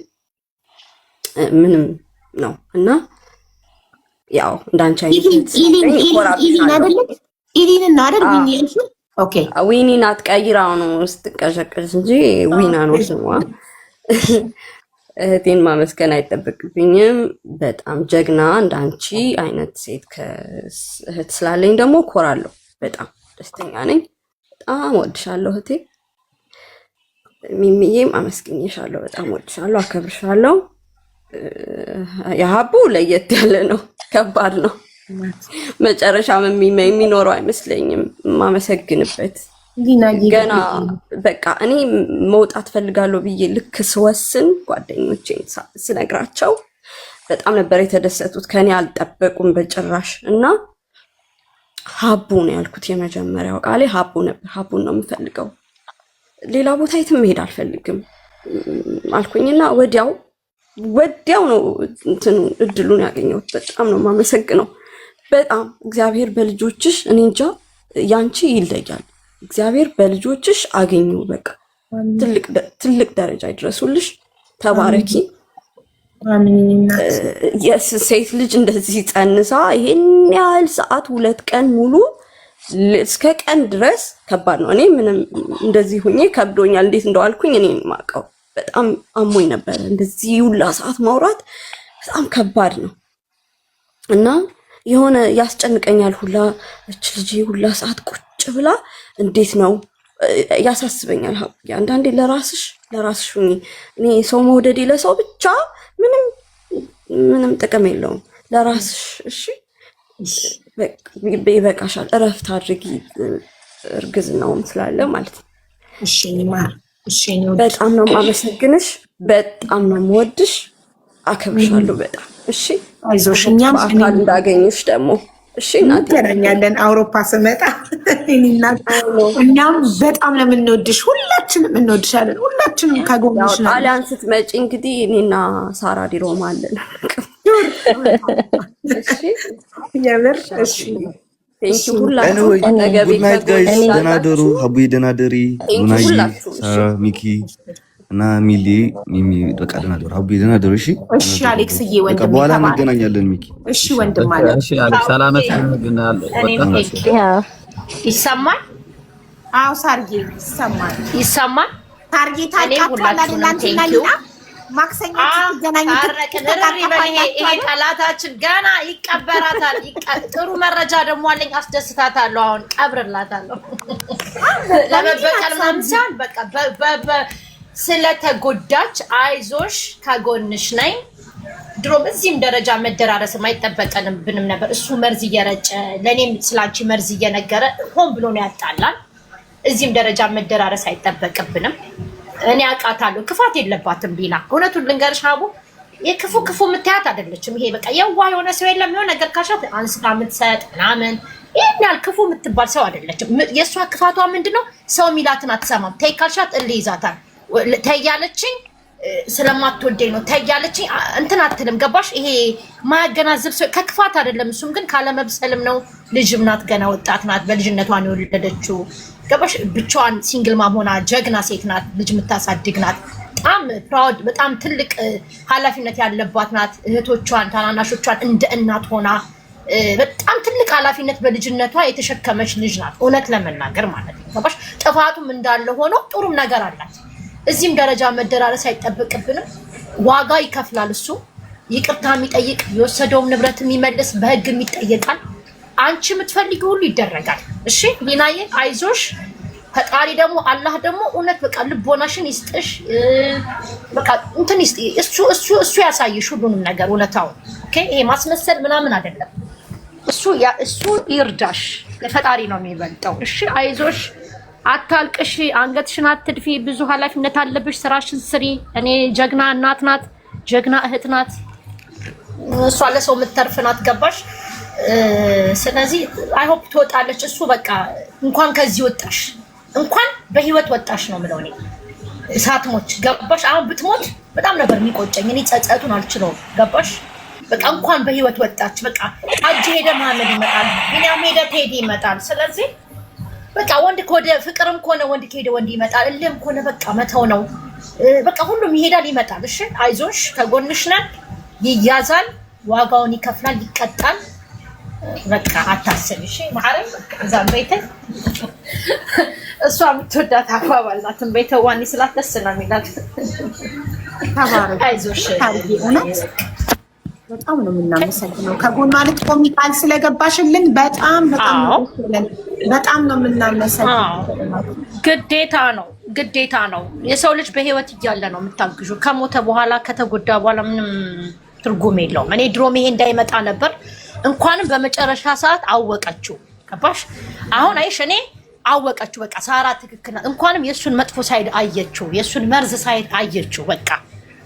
ምንም ነው እና ያው እንዳንቺ አይነት እህት ስላለኝ እኮራብሻለሁ። ኢሊን ነው አይደል? ዊኒ ያልሽው? Okay። ዊኒ ናት፣ ቀይራው ነው ስትቀዠቀዥ እንጂ ዊና ነው ስሟ። እህቴን ማመስገን አይጠበቅብኝም። በጣም ጀግና እንዳንቺ አይነት ሴት እህት ስላለኝ ደግሞ እኮራለሁ። በጣም ደስተኛ ነኝ። በጣም ወድሻለሁ እህቴ። ሚሚዬም አመስግኜሻለሁ። በጣም ወድሻለሁ፣ አከብርሻለሁ። የሀቡ ለየት ያለ ነው፣ ከባድ ነው። መጨረሻም የሚኖረው አይመስለኝም። የማመሰግንበት ገና በቃ እኔ መውጣት ፈልጋለሁ ብዬ ልክ ስወስን ጓደኞቼን ስነግራቸው በጣም ነበር የተደሰቱት። ከኔ አልጠበቁም በጭራሽ። እና ሀቡ ነው ያልኩት። የመጀመሪያው ቃሌ ሀቡ ነበር። ሀቡን ነው የምፈልገው፣ ሌላ ቦታ የትም መሄድ አልፈልግም አልኩኝና ወዲያው ወዲያው ነው እንትኑ እድሉን ያገኘሁት። በጣም ነው የማመሰግነው። በጣም እግዚአብሔር በልጆችሽ፣ እኔ እንጃ፣ ያንቺ ይለያል። እግዚአብሔር በልጆችሽ አገኙ። በቃ ትልቅ ደረጃ ይድረሱልሽ። ተባረኪ። ሴት ልጅ እንደዚህ ጸንሳ ይሄን ያህል ሰዓት 2 ቀን ሙሉ እስከ ቀን ድረስ ከባድ ነው። እኔ ምንም እንደዚህ ሁኜ ከብዶኛል። እንዴት እንደዋልኩኝ እኔ የማውቀው፣ በጣም አሞኝ ነበረ። እንደዚህ ሁላ ሰዓት ማውራት በጣም ከባድ ነው እና የሆነ ያስጨንቀኛል ሁላ፣ እች ልጅ ሁላ ሰዓት ቁጭ ብላ እንዴት ነው ያሳስበኛል። አንዳንዴ ለራስሽ ለራስሽ ሁኚ። እኔ ሰው መውደዴ ለሰው ብቻ ምንም ምንም ጥቅም የለውም። ለራስሽ እሺ፣ ይበቃሻል። እረፍት አድርጊ፣ እርግዝናውም ስላለ ማለት ነው። በጣም ነው የማመሰግንሽ። በጣም ነው የምወድሽ፣ አከብርሻለሁ በጣም። እሺ። አይዞሽ፣ እኛም በአካል እንዳገኝሽ ደግሞ እሺ እናቴ። እንገናኛለን አውሮፓ ስመጣ። እኛም በጣም ነው የምንወድሽ፣ ሁላችንም እንወድሻለን። ሁላችንም ከጎንሽ ነን። ጣሊያን ስትመጪ እንግዲህ እኔና ሳራ ዲሮማ አለን። የምር እሺ። Thank you ሁላችሁም። Good night guys፣ ደህና ደሩ። ሀቡዬ ደህና ደሪ። ሉናዬ፣ ሳራ፣ ሚኪ እና ሚሊ፣ ሚሚ በቃ ደህና ደሩ። ሀቡዬ ደህና ደሩ። እሺ። እሺ አሌክስዬ ወንድሜ። በኋላ እንገናኛለን። ሚኪ። እሺ ወንድም አለ። እሺ አሌክስ፣ ሰላመት። ይሰማል? አዎ ሳርዬ ይሰማል። ይሰማል። ሳርዬ ታውቃችኋል አይደል? አንቺና ሊና ማክሰኞ ስትገናኙ ይሄ ጠላታችን ገና ይቀበራታል። ጥሩ መረጃ ደግሞ አለኝ፣ አስደስታታለሁ። አሁን ቀብርላታለሁ። ለመበቀል ምናምን ሳይሆን በቃ ስለተጎዳች አይዞሽ ከጎንሽ ነኝ። ድሮም እዚህም ደረጃ መደራረስም አይጠበቀንም ብንም ነበር። እሱ መርዝ እየረጨ ለእኔም ስላንቺ መርዝ እየነገረ ሆን ብሎ ነው ያጣላል። እዚህም ደረጃ መደራረስ አይጠበቅብንም። እኔ አውቃታለሁ፣ ክፋት የለባትም ሊና። እውነቱን ልንገርሽ ሀቡ፣ የክፉ ክፉ የምታያት አይደለችም። ይሄ በቃ የዋህ የሆነ ሰው የለም፣ የሆነ ነገር ካሻት አንስታ የምትሰጥ ምናምን፣ ይህን ያህል ክፉ የምትባል ሰው አይደለችም። የእሷ ክፋቷ ምንድን ነው? ሰው የሚላትን አትሰማም። ተይ ካልሻት እልህ ይዛታል። ተይ ያለችኝ ስለማትወደኝ ነው፣ ተይ ያለችኝ እንትን አትልም። ገባሽ? ይሄ ማያገናዝብ ሰው ከክፋት አይደለም። እሱም ግን ካለመብሰልም ነው። ልጅም ናት፣ ገና ወጣት ናት። በልጅነቷ ነው የወለደችው። ገባሽ? ብቻዋን single mom ሆና ጀግና ሴት ናት። ልጅ የምታሳድግ ናት። በጣም proud፣ በጣም ትልቅ ኃላፊነት ያለባት ናት። እህቶቿን ታናናሾቿን እንደ እናት ሆና በጣም ትልቅ ኃላፊነት በልጅነቷ የተሸከመች ልጅ ናት። እውነት ለመናገር ማለት ነው። ገባሽ? ጥፋቱም እንዳለ ሆኖ ጥሩም ነገር አላት። እዚህም ደረጃ መደራረስ አይጠበቅብንም። ዋጋ ይከፍላል እሱ። ይቅርታ የሚጠይቅ፣ የወሰደውም ንብረት የሚመልስ፣ በህግም ይጠየቃል። አንቺ የምትፈልጊው ሁሉ ይደረጋል። እሺ ሊናዬ አይዞሽ። ፈጣሪ ደግሞ፣ አላህ ደግሞ እውነት በቃ ልቦናሽን ይስጥሽ፣ በቃ እንትን ይስጥ፣ እሱ ያሳይሽ ሁሉንም ነገር እውነታውን። Okay፣ ይሄ ማስመሰል ምናምን አይደለም። እሱ ይርዳሽ፣ ለፈጣሪ ነው የሚበልጠው። እሺ አይዞሽ፣ አታልቅሽ፣ አንገትሽን አትድፊ። ብዙ ኃላፊነት አለብሽ። ስራሽን ስሪ። እኔ ጀግና እናት ናት፣ ጀግና እህት ናት። እሷ ለሰው የምትተርፍ ናት። ገባሽ? ስለዚህ I hope ትወጣለች። እሱ በቃ እንኳን ከዚህ ወጣሽ፣ እንኳን በህይወት ወጣሽ ነው የምለው እኔ። ሳትሞች፣ ገባሽ? አሁን ብትሞት በጣም ነበር የሚቆጨኝ። እኔ ጸጸቱን አልችለውም። ገባሽ? በቃ እንኳን በህይወት ወጣች። በቃ ሀጅ ሄደ መሀመድ ይመጣል፣ ቢኒያም ሄደ ቴዲ ይመጣል። ስለዚህ በቃ ወንድ ከወደ ፍቅርም ከሆነ ወንድ ከሄደ ወንድ ይመጣል። እልህም ከሆነ በቃ መተው ነው። በቃ ሁሉም ይሄዳል ይመጣል። እሺ አይዞሽ፣ ከጎንሽ ነን። ይያዛል፣ ዋጋውን ይከፍላል፣ ይቀጣል። በቃ አታስቢ። እሺ ማዕረግ እዛ ቤተ እሷ የምትወዳት አባባል ናት። ቤተ ዋኒ ስላት ደስ ነው የሚላት። አይዞሽ። እውነት በጣም ነው የምናመሰግነው። ከጎኗ ልትቆሚ ቃል ስለገባሽልን በጣም በጣም በጣም ነው የምናመሰግነው። ግዴታ ነው፣ ግዴታ ነው። የሰው ልጅ በህይወት እያለ ነው የምታግዡ። ከሞተ በኋላ፣ ከተጎዳ በኋላ ምንም ትርጉም የለውም። እኔ ድሮም ይሄ እንዳይመጣ ነበር። እንኳንም በመጨረሻ ሰዓት አወቀችው። ገባሽ? አሁን አይሽ እኔ አወቀችው። በቃ ሳራ ትክክል ናት። እንኳንም የእሱን መጥፎ side አየችው፣ የእሱን መርዝ side አየችው። በቃ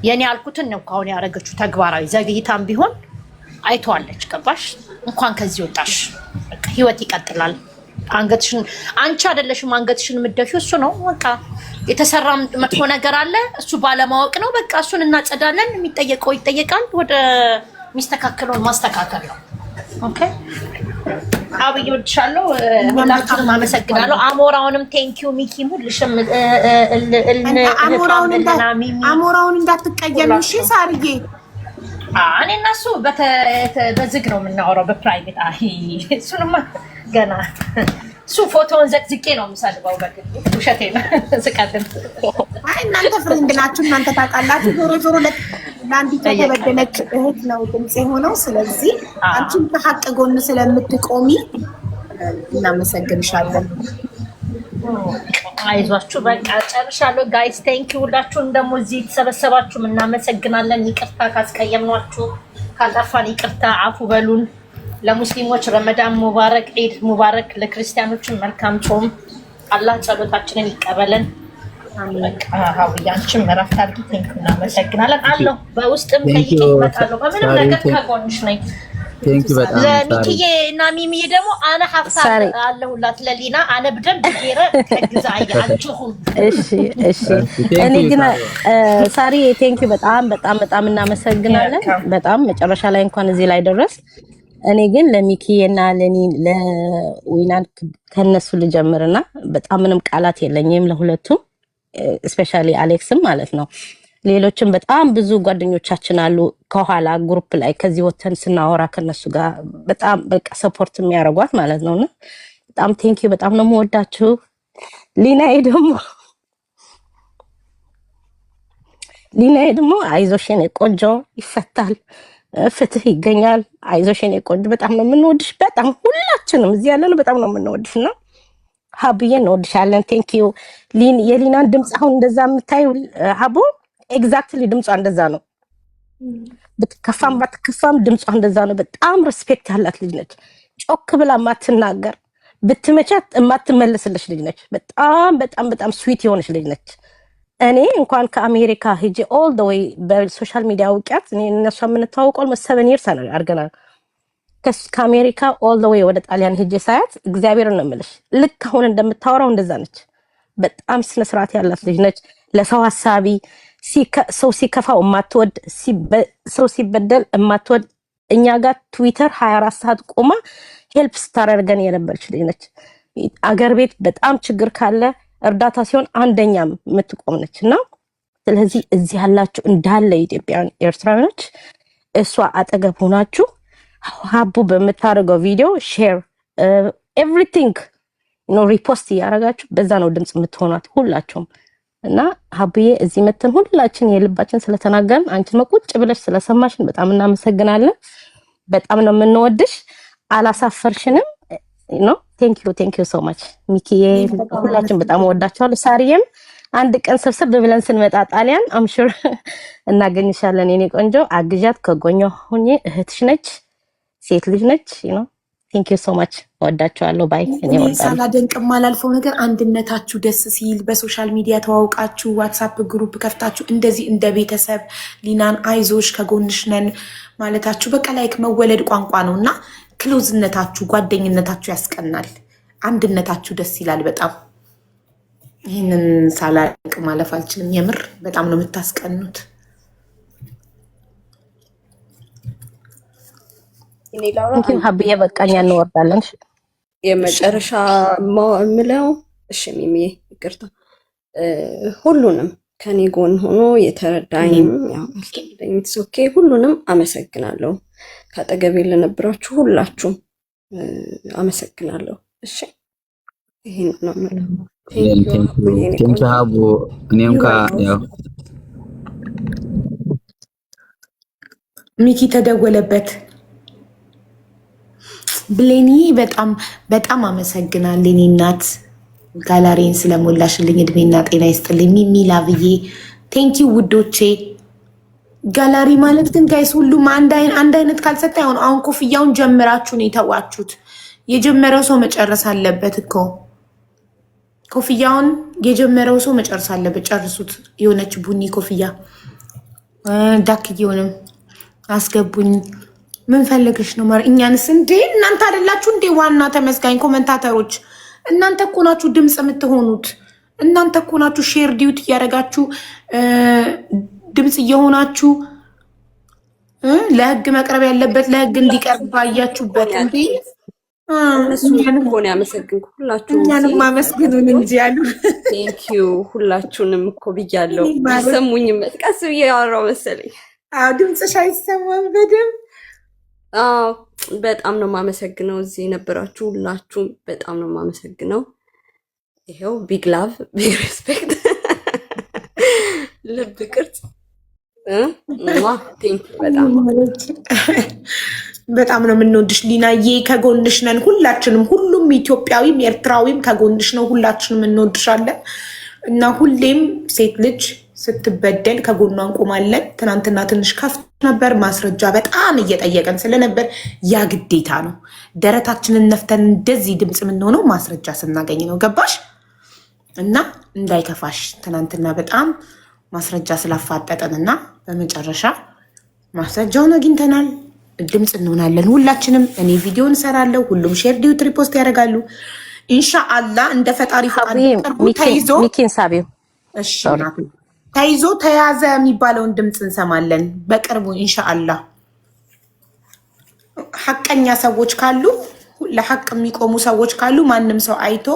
የኔ ያልኩትን ነው አሁን ያደረገችው ተግባራዊ፣ ዘግይታም ቢሆን አይተዋለች። ገባሽ? እንኳን ከዚህ ወጣሽ። በቃ ህይወት ይቀጥላል። አንገትሽን አንቺ አይደለሽም አንገትሽን የምትደፊው እሱ ነው። በቃ የተሰራ መጥፎ ነገር አለ፣ እሱ ባለማወቅ ነው። በቃ እሱን እናጸዳለን። የሚጠየቀው ይጠየቃል። ወደ የሚስተካከለውን ማስተካከል ነው። Okay አብዬ እወድሻለሁ። ሁላችሁንም አመሰግናለሁ። አሞራውንም thank you፣ ሚኪም፣ ሁልሽም። አሞራውን እንዳትቀየሚ እሺ ሳርዬ። እኔ እና እሱ በዝግ ነው የምናወራው፣ በ private። አይ እሱንማ ገና እሱ ፎቶውን ዘቅዝቄ ነው የምሰድበው። በግል ውሸቴ ነው፣ ስቀልድ። አይ እናንተ friend ናችሁ፣ እናንተ ታውቃላችሁ። ዞሮ ዞሮ ለአንዲት የተበደለች እህት ነው ድምፅ የሆነው። ስለዚህ አንቺም ከሀቅ ጎን ስለምትቆሚ እናመሰግንሻለን። አይዟችሁ፣ በቃ ጨርሻለሁ። Guys, thank you። ሁላችሁም ደግሞ እዚህ የተሰበሰባችሁም እናመሰግናለን። ይቅርታ ካስቀየምኗችሁ፣ ካጠፋን ይቅርታ አፉ በሉን። ለሙስሊሞች ረመዳን ሙባረክ፣ ዒድ ሙባረክ። ለክርስቲያኖችም መልካም ጾም። አላህ ጸሎታችንን ይቀበለን። በቃ ሀውዬ አንቺም እረፍት አድርጊ። Thank you፣ እናመሰግናለን። አለሁ፣ በውስጥም ጠይቄ እመጣለሁ። በምንም ነገር ከጎንሽ ነኝ። ለሚኪዬ እና ሚሚዬ ደግሞ አነ ሀፍታ አለሁላት። ለሊና አነ ብደንብ ጌረ ከግዛ አየአችሁም። እሺ፣ እኔ ግን ሳሪ thank you፣ በጣም በጣም በጣም እናመሰግናለን። በጣም መጨረሻ ላይ እንኳን እዚህ ላይ ደረስ። እኔ ግን ለሚኪዬ እና ለኒ ለዊናን ከነሱ ልጀምርና በጣም ምንም ቃላት የለኝም ለሁለቱም፣ especially አሌክስም ማለት ነው። ሌሎችም በጣም ብዙ ጓደኞቻችን አሉ ከኋላ group ላይ ከዚህ ወተን ስናወራ ከነሱ ጋር በጣም በቃ support የሚያደርጓት ማለት ነው። እና በጣም thank you፣ በጣም ነው የምወዳችሁ። ሊናዬ ደግሞ አይዞሽ የኔ ቆንጆ፣ ይፈታል፣ ፍትህ ይገኛል። አይዞሽ የኔ ቆንጆ፣ በጣም ነው የምንወድሽ። በጣም ሁላችንም እዚህ ያለነው በጣም ነው የምንወድሽ እና ሀብዬ እንወድሻለን። Thank you። የሊናን ድምፅ አሁን እንደዛ የምታዩ ሀቡ exactly ድምጿ እንደዛ ነው። ብትከፋም ባትከፋም ድምጿ እንደዛ ነው። በጣም respect ያላት ልጅ ነች። ጮክ ብላ የማትናገር፣ ብትመቻት የማትመለስልሽ ልጅ ነች። በጣም በጣም በጣም sweet የሆነች ልጅ ነች። እኔ እንኳን ከአሜሪካ ሄጄ all the way በ social media አውቂያት፣ እኔ እነሷ የምንተዋወቀው almost 7 years አድርገናል። ከአሜሪካ all the way ወደ ጣሊያን ሄጄ ሳያት እግዚአብሔርን ነው የምልሽ፣ ልክ አሁን እንደምታወራው እንደዛ ነች። በጣም ስነ ስርዓት ያላት ልጅ ነች። ለሰው ሀሳቢ፣ ሰው ሲከፋው የማትወድ፣ ሰው ሲበደል የማትወድ፣ እኛ ጋር ትዊተር 24 ሰዓት ቆማ help ስታደርገን የነበረች ልጅ ነች። አገር ቤት በጣም ችግር ካለ እርዳታ ሲሆን አንደኛም የምትቆም ነች። እና ስለዚህ እዚህ ያላችሁ እንዳለ ኢትዮጵያውያን ኤርትራውያኖች እሷ አጠገብ ሆናችሁ ሀቡ በምታደርገው ቪዲዮ share everything repost እያደረጋችሁ በዛ ነው ድምፅ የምትሆኗት ሁላችሁም። እና ሀቡዬ እዚህ መተን ሁላችን የልባችን ስለተናገርን አንቺን ቁጭ ብለሽ ስለሰማሽን በጣም እናመሰግናለን። በጣም ነው የምንወድሽ። አላሳፈርሽንም ነው። Thank you, thank you so much ሚኪዬ፣ ሁላችን በጣም እወዳቸዋለሁ። ሳሪዬም አንድ ቀን ሰብሰብ ብለን ስንመጣ ጣሊያን I'm sure እናገኝሻለን። የኔ ቆንጆ አግዣት፣ ከጎኗ ሁኜ፣ እህትሽ ነች፣ ሴት ልጅ ነች። Thank you so much፣ እወዳቸዋለሁ። Bye። እኔ እኔ እወዳለሁ። ሳላደንቅ የማላልፈው ነገር አንድነታችሁ ደስ ሲል፣ በ social media ተዋውቃችሁ WhatsApp group ከፍታችሁ እንደዚህ እንደ ቤተሰብ ሊናን አይዞሽ ከጎንሽ ነን ማለታችሁ በቃ like መወለድ ቋንቋ ነው እና close ነታችሁ ጓደኝነታችሁ ያስቀናል። አንድነታችሁ ደስ ይላል በጣም። ይህንን ሳላደንቅ ማለፍ አልችልም። የምር በጣም ነው የምታስቀኑት። እኔ ላውራ። Thank you ሀብዬ፣ በቃኛ እንወርዳለን። እሺ። የመጨረሻ የምለው፣ እሺ ሚሚዬ ይቅርታ፣ ሁሉንም ከኔ ጎን ሆኖ የተረዳኝም ያው ያልተረዳኝም it's okay፣ ሁሉንም አመሰግናለሁ። ከአጠገቤ ለነበራችሁ ሁላችሁም አመሰግናለሁ። እሺ ይሄን ነው የምለው። Thank you ሀቡዬ፣ የኔ Thank you ቆንጆ። ሀቡ። እኔም ካ ያው ሚኪ ተደወለበት። ብሌኒ በጣም በጣም አመሰግናለሁ የኔ እናት፣ ጋላሪን ስለሞላሽልኝ እድሜና ጤና ይስጥልኝ። ሚሚ ላብዬ thank you ውዶቼ። ጋላሪ ማለት ግን guys ሁሉም አንድ አይነት ካልሰጠ አይሆን። አሁን ኮፍያውን ጀምራችሁ ነው የተዋችሁት። የጀመረው ሰው መጨረስ አለበት እኮ። ኮፍያውን የጀመረው ሰው መጨረስ አለበት። ጨርሱት። የሆነች ቡኒ ኮፍያ ዳክዬውንም አስገቡኝ። ምን ፈልገሽ ነው? ማር እኛንስ እንዴ እናንተ አይደላችሁ እንዴ ዋና ተመስጋኝ commentator ኦች? እናንተ እኮ ናችሁ ድምፅ የምትሆኑት። እናንተ እኮ ናችሁ share duet እያደረጋችሁ ድምፅ እየሆናችሁ ለህግ መቅረብ ያለበት ለህግ እንዲቀርብ ባያችሁበት እንዴ። እነሱን እኮ ነው ያመሰግንኩ። ሁላችሁም እኛንም አመስግኑን እንጂ ያሉ። Thank you ሁላችሁንም እኮ ብያለሁ። አይሰሙኝም። ቀስ ብዬ ያወራው መሰለኝ። አዎ ድምፅሽ አይሰማም በደንብ። አዎ በጣም ነው የማመሰግነው። እዚህ የነበራችሁ ሁላችሁም በጣም ነው የማመሰግነው። ይኸው big love, big respect፣ ልብ ቅርጽ። Thank you በጣም። በጣም ነው የምንወድሽ ሊናዬ፣ ከጎንሽ ነን ሁላችንም። ሁሉም ኢትዮጵያዊም ኤርትራዊም ከጎንሽ ነው። ሁላችንም እንወድሻለን እና ሁሌም ሴት ልጅ ስትበደል ከጎኗ እንቆማለን። ትናንትና ትንሽ ከፍት ነበር፣ ማስረጃ በጣም እየጠየቀን ስለነበር ያ ግዴታ ነው። ደረታችንን ነፍተን እንደዚህ ድምፅ የምንሆነው ማስረጃ ስናገኝ ነው። ገባሽ? እና እንዳይከፋሽ ትናንትና በጣም ማስረጃ ስላፋጠጠን እና በመጨረሻ ማስረጃውን አግኝተናል። ድምፅ እንሆናለን ሁላችንም። እኔ ቪዲዮ እንሰራለሁ፣ ሁሉም share duet repost ያደርጋሉ። ኢንሻአላህ እንደ ፈጣሪ ፈቃድ ቅርቡ ተይዞ ሚኪን ሳቢው። እሺ ተይዞ ተያዘ የሚባለውን ድምፅ እንሰማለን በቅርቡ ኢንሻአላህ። ሐቀኛ ሰዎች ካሉ፣ ለሐቅ የሚቆሙ ሰዎች ካሉ ማንም ሰው አይቶ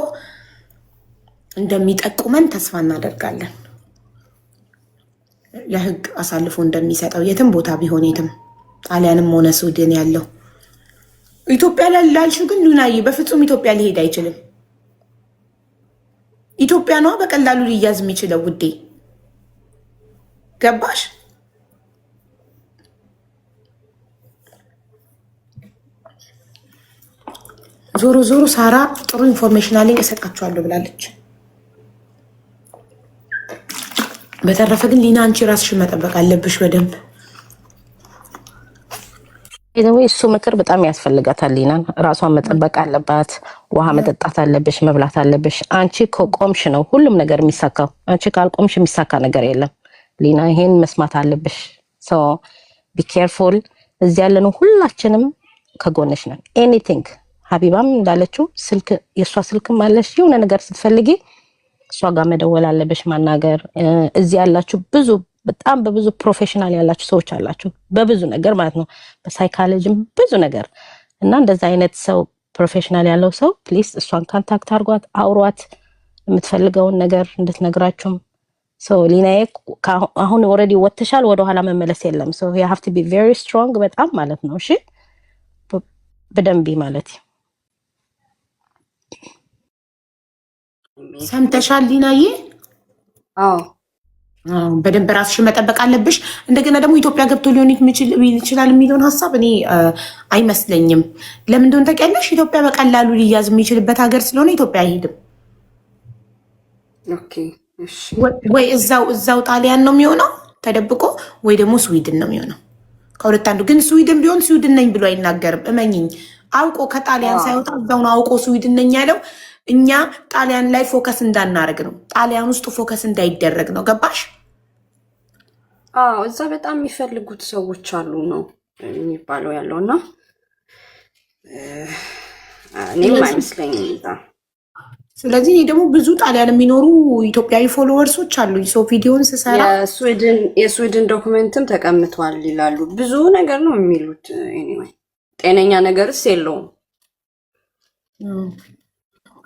እንደሚጠቁመን ተስፋ እናደርጋለን። ለህግ አሳልፎ እንደሚሰጠው የትም ቦታ ቢሆን፣ የትም ጣሊያንም ሆነ ስዊድን ያለው። ኢትዮጵያ ላልሽው ግን ሉናዬ በፍጹም ኢትዮጵያ ሊሄድ አይችልም። ኢትዮጵያ ነዋ በቀላሉ ሊያዝ የሚችለው ውዴ። ገባሽ? ዞሮ ዞሮ ሳራ ጥሩ information አለኝ እሰጣችኋለሁ ብላለች። በተረፈ ግን ሊና አንቺ ራስሽን መጠበቅ አለብሽ በደንብ። ወይ እሱ ምክር በጣም ያስፈልጋታል። ሊናን ራሷን መጠበቅ አለባት። ውሃ መጠጣት አለብሽ፣ መብላት አለብሽ። አንቺ ከቆምሽ ነው ሁሉም ነገር የሚሳካው። አንቺ ካልቆምሽ የሚሳካ ነገር የለም። ሊና ይሄን መስማት አለብሽ። So be careful። እዚህ ያለነው ሁላችንም ከጎንሽ ነን። Anything ሀቢባም እንዳለችው ስልክ የእሷ ስልክም አለሽ። የሆነ ነገር ስትፈልጊ እሷ ጋር መደወል አለብሽ፣ ማናገር። እዚህ ያላችሁ ብዙ በጣም በብዙ professional ያላችሁ ሰዎች አላችሁ፣ በብዙ ነገር ማለት ነው፣ በሳይኮሎጂም ብዙ ነገር። እና እንደዛ አይነት ሰው professional ያለው ሰው please እሷን contact አድርጓት፣ አውሯት፣ የምትፈልገውን ነገር እንድትነግራችሁም። So ሊናዬ አሁን already ወጥተሻል፣ ወደኋላ መመለስ የለም። So you have to be very strong በጣም ማለት ነው። እሺ በደንብ ማለት። ሰምተሻል ሊናዬ? አዎ። በደንብ ራስሽን መጠበቅ አለብሽ። እንደገና ደግሞ ኢትዮጵያ ገብቶ ሊሆን ይችላል የሚለውን ሀሳብ እኔ አይመስለኝም። ለምን እንደሆነ ታውቂያለሽ? ኢትዮጵያ በቀላሉ ሊያዝ የሚችልበት ሀገር ስለሆነ ኢትዮጵያ አይሄድም። Okay፣ እሺ። ወይ እዛው ጣሊያን ነው የሚሆነው ተደብቆ፣ ወይ ደግሞ ስዊድን ነው የሚሆነው። ከሁለት አንዱ። ግን ስዊድን ቢሆን ስዊድን ነኝ ብሎ አይናገርም። እመኚኝ፣ አውቆ ከጣሊያን ሳይወጣ እዛው ነው አውቆ ስዊድን ነኝ ያለው። እኛ ጣሊያን ላይ focus እንዳናረግ ነው፣ ጣሊያን ውስጥ focus እንዳይደረግ ነው። ገባሽ? አዎ፣ እዛ በጣም የሚፈልጉት ሰዎች አሉ ነው የሚባለው ያለው እና እኔም አይመስለኝም እዛ። ስለዚህ እኔ ደግሞ ብዙ ጣሊያን የሚኖሩ ኢትዮጵያዊ followers ኦች አሉኝ። So ቪዲዮን ስሰራ የስዊድን document ም ተቀምጧል ይላሉ። ብዙ ነገር ነው የሚሉት። Anyway ጤነኛ ነገርስ የለውም።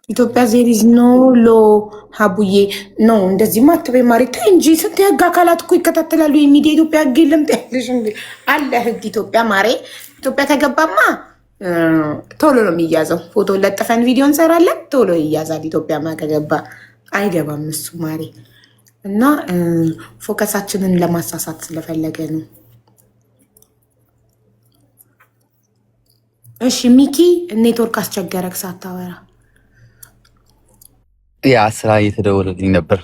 ኢትዮጵያ there is no law ሀቡዬ፣ no፣ እንደዚህማ አትበይ ማሪ፣ ተይ እንጂ። ስንት የህግ አካላት እኮ ይከታተላሉ። የሚዲያ ኢትዮጵያ ህግ የለም ትያለሽ እንዴ? አለ ህግ ኢትዮጵያ ማሬ። ኢትዮጵያ ከገባማ ቶሎ ነው የሚያዘው። ፎቶ ለጥፈን ቪዲዮ እንሰራለን፣ ቶሎ ይያዛል። ኢትዮጵያማ ከገባ አይገባም እሱ ማሬ። እና focus ኣችንን ለማሳሳት ስለፈለገ ነው። እሺ ሚኪ፣ ኔትወርክ አስቸገረክ ሳታወራ። Yeah፣ ስራ እየተደወለልኝ ነበር።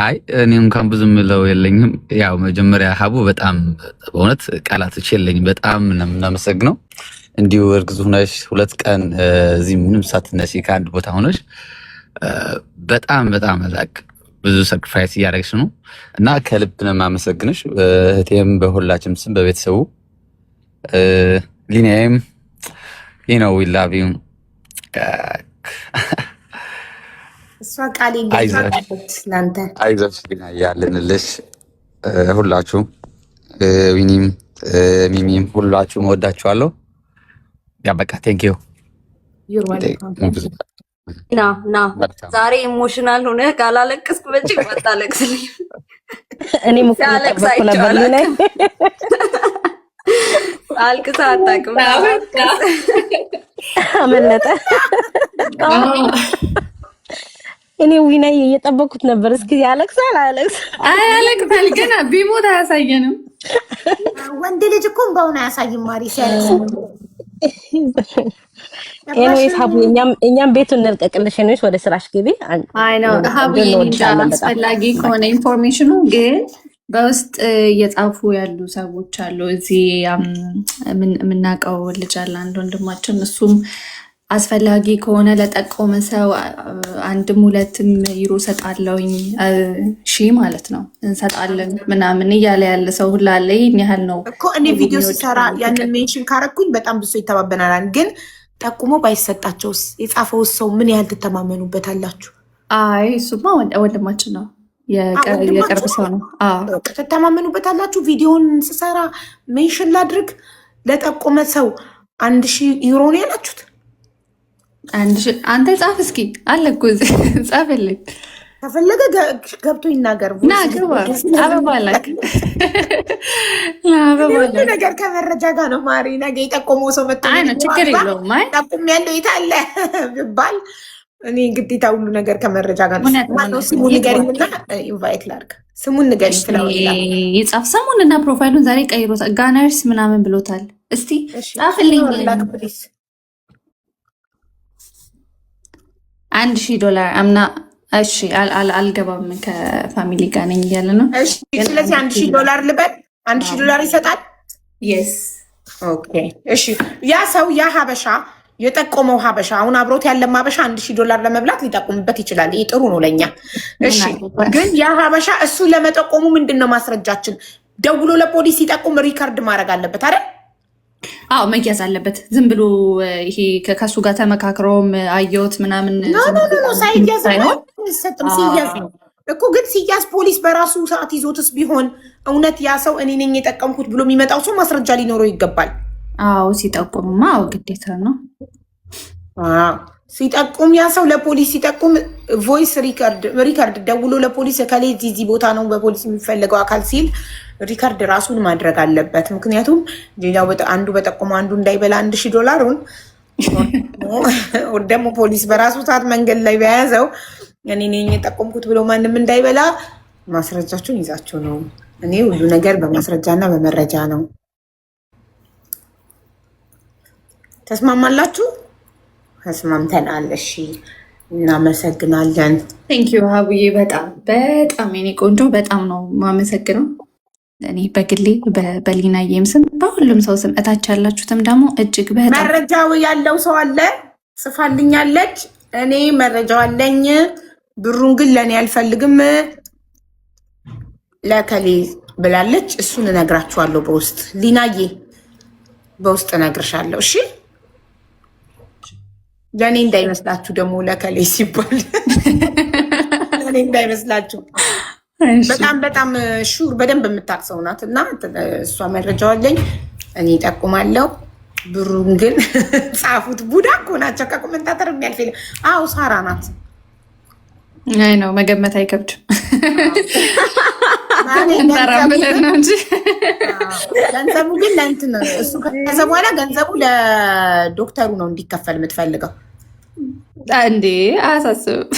አይ፣ እኔ እንኳን ብዙ ምለው የለኝም። ያው መጀመሪያ ሀቡ በጣም በእውነት ቃላቶች የለኝም። በጣም ነው የምናመሰግነው። እንዲሁ እርግዝ ሆነሽ 2 ቀን እዚህ ምንም ሳትነሺ ከአንድ ቦታ ሆነሽ በጣም በጣም like ብዙ sacrifice እያደረግሽ ነው እና ከልብ ነው የማመሰግንሽ። እህቴም በሁላችንም ስም በቤተሰቡ ሊናዬም we love you። እሷ ቃል የለች ለአንተ። አይዞሽ ሊና፣ ያለንልሽ ሁላችሁ፣ ዊኒም ሚሚም ሁላችሁም እወዳችኋለሁ። Yeah፣ በቃ thank you። ና ና፣ ዛሬ emotional ሆነ ካላለቅስኩ መቼም አታለቅስልኝ። እኔም እኮ ሲያለቅስ እየጠበቅኩ ነበር። አይቼው ሊና አላውቅም። አልቅሳ አታውቅም። አመለጠ። እኔ ዊናዬ እየጠበኩት ነበር። እስኪ ያለቅሳል አያለቅስ? አይ፣ ያለቅሳል። ገና ቢሞት አያሳየንም። ወንድ ልጅ እኮ እንባውን አያሳይም ማሪ ሲያለቅስ። Anyways ሀቡ፣ እኛም ቤቱን እንልቀቅልሽ። Anyways ወደ ስራሽ ግቢ። አይ ነው ሀቡዬ፣ እኔ እንጃ። እንወድሻለን በጣም። አስፈላጊ ከሆነ information ኑ ግን በውስጥ እየጻፉ ያሉ ሰዎች አሉ። እዚህ የምናውቀው ልጅ አለ፣ አንድ ወንድማችን። እሱም አስፈላጊ ከሆነ ለጠቆመ ሰው አንድም ሁለትም ዩሮ ሰጣለውኝ ሺ ማለት ነው እንሰጣለን ምናምን እያለ ያለ ሰው ሁላ አለ። ይህን ያህል ነው እኮ እኔ ቪዲዮ የሚወድ ስሰራ ያንን mention ካረኩኝ በጣም ብዙ ሰው ይተባበናል። ግን ጠቁሞ ባይሰጣቸውስ የጻፈውስ ሰው ምን ያህል ትተማመኑበታላችሁ? አይ፣ እሱማ ወንድማችን ነው፣ የቅርብ ሰው ነው። አዎ። ትተማመኑበታላችሁ? ቪዲዮን ስሰራ mention ላድርግ፣ ለጠቆመ ሰው 1000 ዩሮ ነው ያላችሁት? 1000። አንተ ጻፍ እስኪ፣ አለ እኮ እዚህ፣ ጻፍልኝ። ከፈለገ ገብቶ ይናገር። ና ግባ፣ አበባ ላክ፣ ና አበባ ሁሉ ላክ። ነገር ከመረጃ ጋር ነው ማሪ። ነገ የጠቆመው ሰው መጥቶ አይ ነው፣ ችግር የለውም። አይ ጠቁም ያለው የታለ ብባል እኔ ግዴታ ሁሉ ነገር ከመረጃ ጋር ነው። እውነት ነው፣ ማነው እውነት ስሙ ነው። ንገሪኝና invite ላድርግ። ስሙን ንገሪኝ። ፍላወር ይጻፍ ስሙን እና profile ኡን ዛሬ ቀይሮታል። ጋነርስ ምናምን ብሎታል። እስቲ ጻፍልኝ። ፍላወር ላክ please። 1000 ዶላር አምና እሺ፣ አልገባም ከ family ጋር ነኝ እያለ ነው። እሺ፣ ስለዚህ 1000 ዶላር ልበል። 1000 ዶላር ይሰጣል። Yes. Okay፣ እሺ። ያ ሰው፣ ያ ሀበሻ የጠቆመው ሀበሻ፣ አሁን አብሮት ያለም ሀበሻ 1000 ዶላር ለመብላት ሊጠቁምበት ይችላል። ይህ ጥሩ ነው ለኛ። እሺ፣ ግን ያ ሀበሻ እሱ ለመጠቆሙ ምንድን ነው ማስረጃችን? ደውሎ ለፖሊስ ሲጠቁም record ማድረግ አለበት አይደል? አዎ፣ መያዝ አለበት። ዝም ብሎ ይሄ ከሱ ጋር ተመካክሮም አየሁት ምናምን No, no, no, ሳይያዝ ሳይሆን አይሰጥም። ሲያዝ ነው እኮ። ግን ሲያዝ ፖሊስ በራሱ ሰዓት ይዞትስ ቢሆን እውነት ያ ሰው እኔ ነኝ የጠቀምኩት ብሎ የሚመጣው ሰው ማስረጃ ሊኖረው ይገባል። አዎ፣ ሲጠቁምማ አዎ ግዴታ ነው። አዎ፣ ሲጠቁም ያ ሰው ለፖሊስ ሲጠቁም voice record ደውሎ ለፖሊስ እከሌ እዚህ ቦታ ነው በፖሊስ የሚፈለገው አካል ሲል record ራሱን ማድረግ አለበት። ምክንያቱም ሌላው አንዱ በጠቆመው አንዱ እንዳይበላ 1000 ዶላሩን፣ ደግሞ ፖሊስ በራሱ ሰዓት መንገድ ላይ በያዘው እኔ ነኝ የጠቆምኩት ብሎ ማንም እንዳይበላ ማስረጃችሁን ይዛችሁ ነው። እኔ ሁሉ ነገር በማስረጃና በመረጃ ነው። ተስማማላችሁ? ተስማምተናል። እሺ፣ እናመሰግናለን። Thank you ሀቡዬ፣ በጣም በጣም የኔ ቆንጆ በጣም ነው የማመሰግነው። እኔ በግሌ በሊናዬም ስም በሁሉም ሰው ስም እታች ያላችሁትም ደግሞ እጅግ በጣም መረጃው ያለው ሰው አለ፣ ጽፋልኛለች። እኔ መረጃው አለኝ፣ ብሩን ግን ለእኔ አልፈልግም ለከሌ ብላለች። እሱን እነግራችኋለሁ በውስጥ ሊናዬ፣ በውስጥ እነግርሻለሁ። እሺ፣ ለእኔ እንዳይመስላችሁ ደግሞ ለከሌ ሲባል ለእኔ እንዳይመስላችሁ። በጣም በጣም sure በደንብ የምታውቅ ሰው ናት እና እሷ መረጃው አለኝ፣ እኔ እጠቁማለሁ። ብሩን ግን ጻፉት። ቡዳ እኮ ናቸው ከ commentator የሚያልፍ የለም። አዎ ሳራ ናት። አይ ነው መገመት አይከብድም። እንጠራም ብለን ነው እንጂ። ገንዘቡ ግን ለእንትን እሱ ከዛ በኋላ ገንዘቡ ለዶክተሩ ነው እንዲከፈል የምትፈልገው። እንዴ አያሳስብም።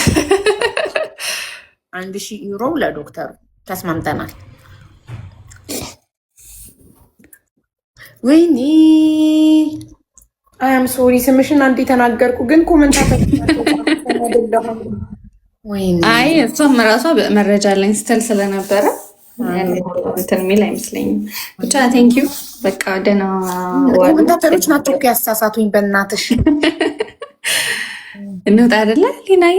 1000 ዩሮ ለዶክተሩ ተስማምተናል። ወይኔ I'm sorry ስምሽን አንዴ ተናገርኩ፣ ግን commentator ወይኔ። አይ እሷም ራሷ መረጃ አለኝ ስትል ስለነበረ እንትን የሚል አይመስለኝም። ብቻ thank you፣ በቃ ደህና ዋሉ። Commentator ኦች ናቸው እኮ ያሳሳቱኝ። በእናትሽ። እንውጣ አይደለ ሊናዬ?